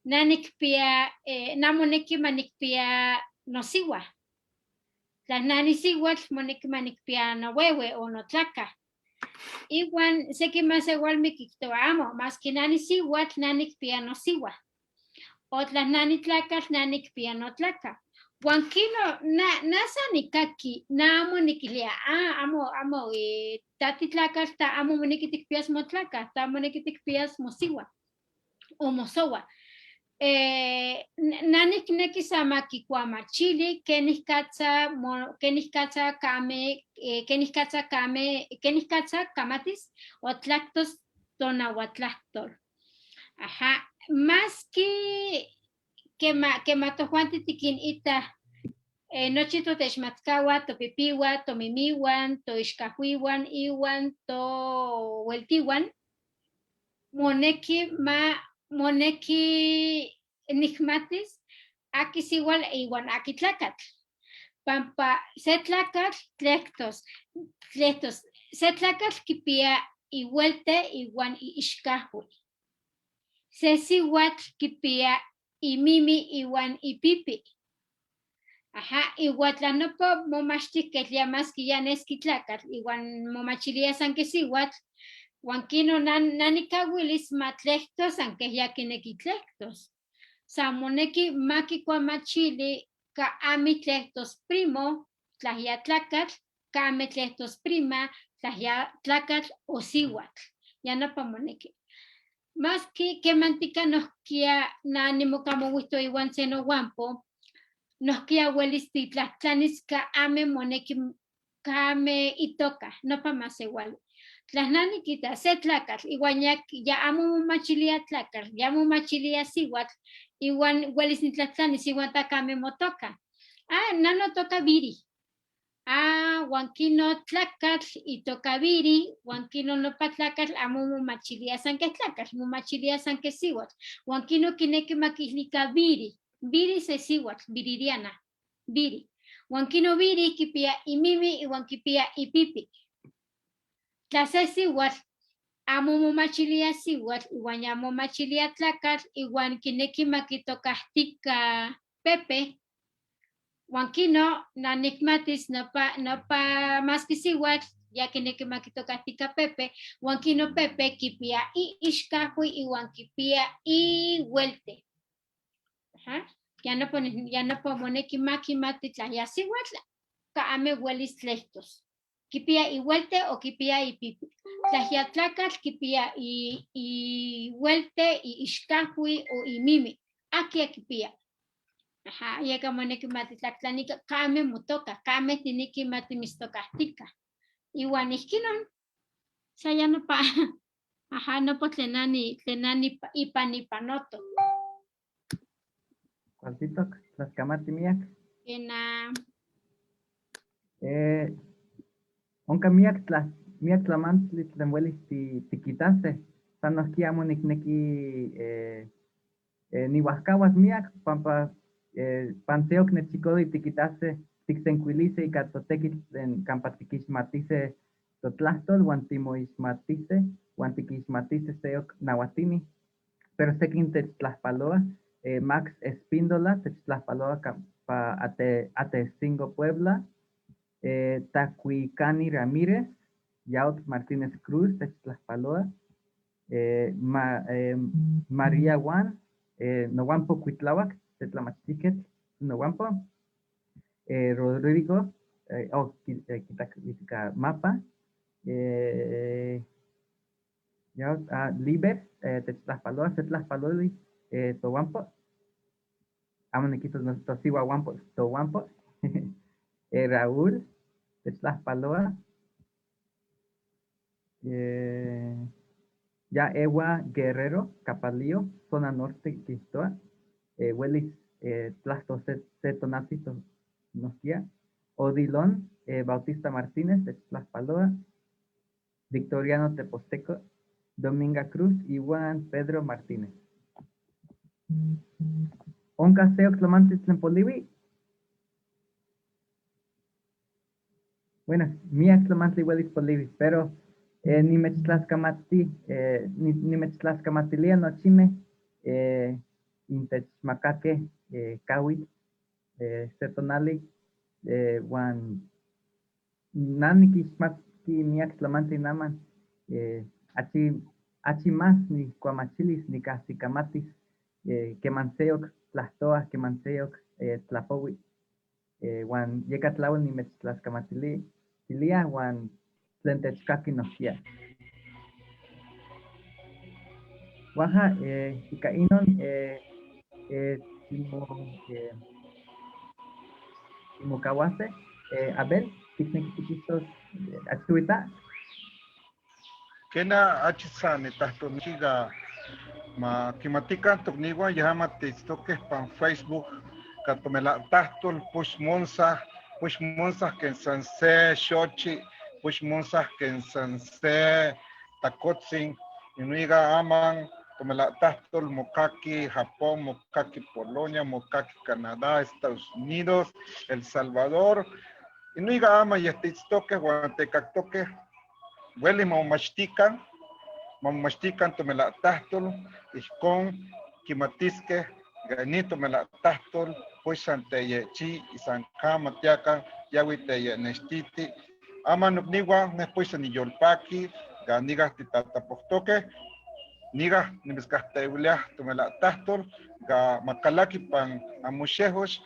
E: na nikpia, na moneki ma nikpia nosiua. Tla na nisiuatl, moneki ma nikpia nowewe o notlaka. Iwan seki masewalmeh kijtowa amo, maski na nisiuatl, na nikpia nosiua. O tla na nitlakatl, na nikpia notlaka. Huan kino, na san nikaki, na amo nikilia, ah, amo, amo, ta titlakatl, ta amo moneki tikpias motlaka, ta moneki tikpias mosiua o mosoua. Na nikneki sa makikuamachili kenikatza mo, kenikatza kame, kenikatza kame, kenikatza kamatis o tlaktos tonahuatlahtol. Ajá, maski kema tojuanti tikinita, nochi toteixmatkauan, topipiuan, tomimiuan, toixkajuiuan, iuan, toweltiuan, moneki ma, moneki nikmatis aki siuatl iwan aki tlakatl. Pampa se tlakatl tlehtos, tlehtos, se tlakatl kipia iwelte iwan iixkahui. Se siuatl kipia imimi iwan ipipi. Ajá, iwan tla nopa momachtihketl ya maski ya neski tlakatl, iwan momachilia san ke siuatl, huan kino na nikauilis ma tlehtos san keh ya kineki tlehtos. San moneki ma kikuamachili ka ame tlehtos primo, tla ya tlakatl, ka ame tlehtos prima, tla ya tlakatl o siuatl. Ya nopa moneki. Maski kemantika nohkia na nimokamouihto iwan se nohuampo, nohkia welis titlahtlanis ka ame moneki, ka ame itoka, nopa masewali. Tla na nikita se tlakatl, iwan ya amo momachilia tlakatl, ya momachilia siuatl, iwan welis nitlahtlanis iwan ta ka ame motoka. Ah, na notoka Viri. Ah, huan kino tlakatl itoka Viri, huan kino nopa tlakatl amo momachilia san ke tlakatl, momachilia san ke siuatl. Huan kino kineki makihlika Viri. Viri se siuatl, Viridiana, Viri. Huan kino Viri kipia imimi iwan kipia ipipi. Tla se siuatl amo momachilia siuatl, iwan ya momachilia tlakatl, iwan kineki makitokahtika Pepe, huan kino na nikmatis nopa maski siuatl, ya kineki makitokahtika Pepe, huan kino Pepe kipia iixkahui iwan kipia iwelte. Ajá. Ya no pone, ya no moneki makimati tla ya siuatl, ka ame welis tlehtos. Kipia iwelte o kipia ipipi. Tla ya tlakatl kipia iwelte, iixkahui o imimi. Akia kipia. Ajá, yeka moneki matitlaktlanika, ka ame motoka, ka ame tiniki matimistokahtika. Iwan ihkinon, sa ya no pa. Ajá, nopa tlen nani ipan nipanoto.
A: Cualtitok, tlaxkamati miak.
E: Kena.
A: Onka miak miak tlamantli tlen welis tikitase. San nohki amo nikneki nihuajkahuas miak, pampa panseok nechikoli tikitase, tiksenkuilise ika totekitl tlen kampa tikixmatise totlahtol uan timoixmatise, uan tikixmatise seok nahuatini. Pero sekin techtlajpaloa, Max Espíndola techtlajpaloa kampa Atecingo, Puebla, Tacuicani Ramírez, Yaut Martínez Cruz techtlajpaloa, María Juan, Nohuampo Cuitláhuac, tetlamachtiquetl, Nohuampo, Rodrigo, oh, mapa, Yaut, Liber, techtlajpaloa, setlajpaloli, Tohuampo, amo niquito tosiwa huampo, Tohuampo, Raúl, techtlajpaloa, ya Ewa Guerrero, Capalío, zona norte, Quistoa, Welis, Tlahto, Setonati, Noquia, Odilon, Bautista Martínez, de Tlajpaloa, Victoriano Teposteco, Dominga Cruz y Juan Pedro Martínez. Onka seok tlamantli tlen poliwi. Bueno, miak tlamantli welis poliwi, pero nimechtlaskamatilia nochimeh intechmakakeh kawitl se tonali uan na nikixmati miak tlamantli naman, achi más nikuamachilis, nikahsikamatis keman seok tlahtoa, keman seok tlapowi, uan yeka tlawel nimechtlaskamatiliah uan tlen techkaki nohkia. Oaja, ika inon timokawase, Abel, tikneki tikihtos achtuita.
B: Kena achi san nitahtoniga ma kimatikan tokniwan yahama tiitztokeh pan Facebook katomelahtlahtol puxmonzah, puxmonzah ken san se xochi, puxmonzah ken san se takotzin, inuiga aman tomelahtlahtol mokaki Japón, mokaki Polonia, mokaki Canadá, Estados Unidos, El Salvador, inuiga ama yehtitztokeh uan tekaktokeh, ueli mamomachtikan, mamomachtikan tomelahtlahtol, ihkon kimatiskeh gani tomelahtlahtol, pues san teyechi y san ka matiakan yawi teyenextiti, ama nokniwan neh pues niyolpaki, ga nigah titatapohtokeh, nigah nimitzkahteuiliah tomelahtlahtol, ga makalaki pan amoxejox,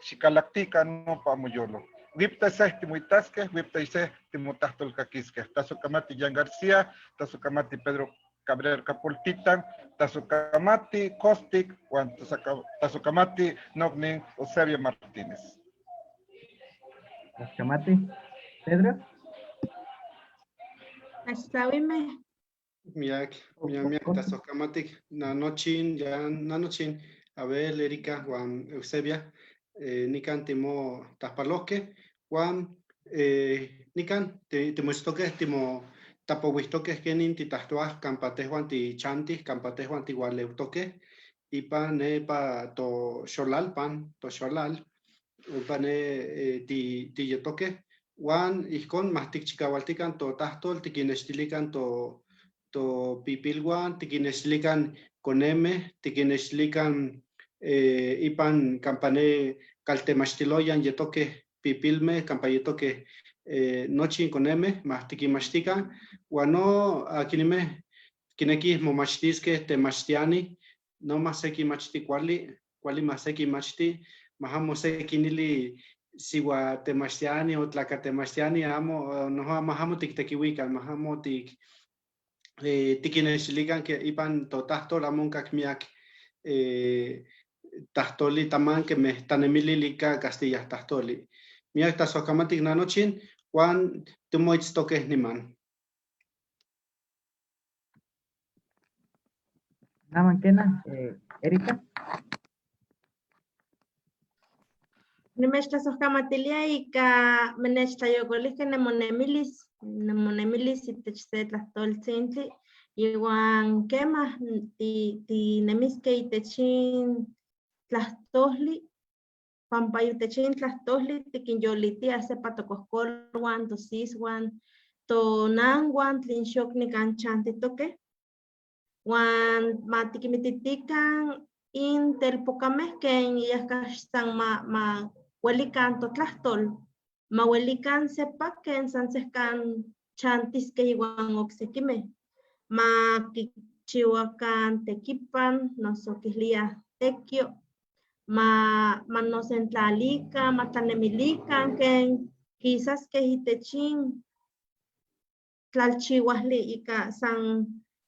B: xikalaktikan nopa amoyolo. Wipta seh timoitaskeh, wipta seh timotlahtolkakiskeh. Tlazokamati Jan García, tlazokamati Pedro Cabrera Capultitan, tlazokamati Kostik, uan tlazokamati noknin Eusebio Martínez.
A: Tlazokamati Pedro.
F: Axtlawimeh.
D: Miak, miak, miak, tlazokamati nanochin, ya nanochin, Abel, Erika, Juan Eusebia, nikan timo tlajpalojkeh, uan nikan timoitztokeh timo tapohuihtokeh kenin titlahtoah kampa tehwan tichantih, kampa tehwan tiualeutokeh, ipan nepa toxolalpan, toxolal, ompa ne tiyetokeh, uan ihkon mah tikchikawaltikan totahtol, tikinnextilikan topipilwan, tikinnextilikan konemeh, tikinnextilikan ipan kampa ne kaltemachtiloyan yetokeh pipilmeh, kampa yetokeh nochi konemeh, mah tikinmachtikan, uan no akinimeh kinekih momachtiskeh temachtiani, no mah sekimachti kuali, kuali mah sekimachti, mah amo sekinili siwa temachtiani o tlakatemachtiani, amo, noja mah amo tiktekiwikan, mah amo tikinnextilikan ke ipan totahtol amo onkak miak tahtoli taman kemeh tanemilili ika Castilla tahtoli. Miak tlazohkamatik nanochin uan timoitztokeh niman.
A: Naman kena, Erika.
F: Nimechtlasojkamatilia ika menechtlayokolihkeh nemonemilis itech se tlahtoltzintli, iwan kemah tinemiskeh itech in tlahtohtli, pampa itech in tlahtohtli tikinyolitiah sepa tokohkolwan, tosiswan, tonanwan tlen xok nikan chantitokeh, wan ma tikinmititikan in telpokameh ken yehka san ma welikan totlahtol, ma welikan sepa ken san sehkan chantiskeh iwan oksekimeh, ma kichiwakan tekipan, noso kihliah tekio, ma nosentlalikan, ma tlanemilikan ken kisaskeh itech in tlalchiuajli ika san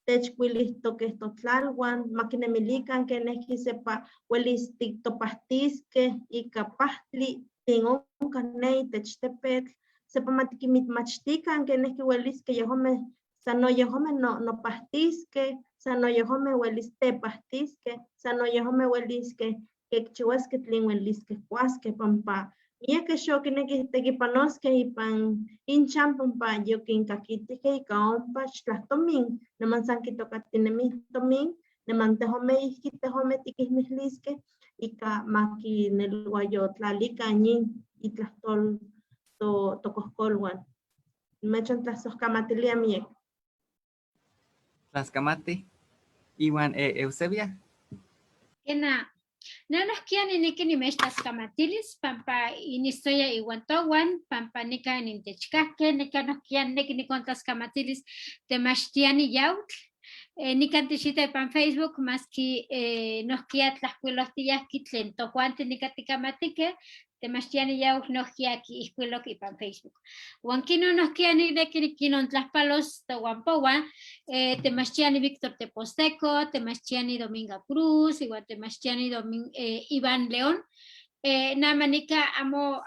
F: techkuilihtokeh totlalwan, ma kinemilikan kenejki sepa welis tiktopahtiskeh ika pahtli tlen onkah ne itech tepetl, sepa ma tikinmitmachtikan kenejki weliskeh yejomeh, san no yejomeh nopahtiskeh, san no yejomeh welis tepahtiskeh, san no yejomeh weliskeh kekchiwaskeh tlen weliskeh kuaskeh, pampa miakeh xokinekih tekipanoskeh ipan inchan pampa yokinkakitihkeh ika ompa ixtlahtomin, niman san kitokatinemih tomin, niman tejomeh ihki tejomeh tikihmiliskeh ika makinelwayotlalikan yin itlahtol tokohkolwan. Nimechontlahsojkamatilia miek.
A: Tlaxkamati. Iwan Eusebia.
E: Kena. No nohkia nineki nimechtlaskamatilis pampa inistoya iwan towan, pampa nikan intechkahkeh, nikan nohkia nineki nikontlaskamatilis temachtiani yautl. Nikan tixita ipan Facebook, maski nohkia tlahkuilohtiyahki tlen tojuanti nikan tikamatikeh, temachtiani yautl nohkia kiijkuilok ipan Facebook. Huan kinon nohkia nineki nikinontlahpalos towanpowan, temachtiani Víctor Teposteco, temachtiani Dominga Cruz, iwan temachtiani Iván León. Nama nika amo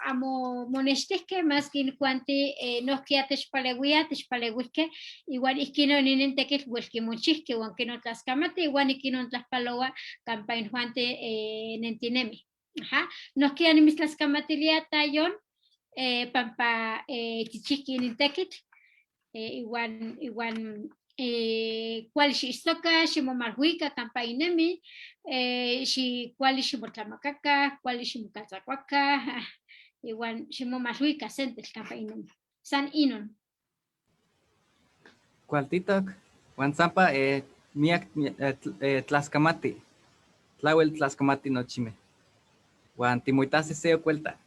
E: monextihkeh, maski injuanti nohkia techpaleuiah, techpaleuihkeh, iwan ihkinon inin tekitl wel kimochihkeh, iwan kinotlaskamati, iwan ikinontlahpaloa kampa injuanti nentinemi. Aha. Nohkia nimitztlaskamatilia tayon pampa tichihki inin tekitl, iwan kuali xiixtoka, ximomalhuika kampa inemi, kuali ximotlamakaka, kuali ximokaltzakuaka, iwan ximomalhuika sentetl kampa inemi. San inon.
A: Kualtitok, wan sampa miak tlaskamati, tlawel tlaskamati nochimeh. Wan timoitase se okuelta.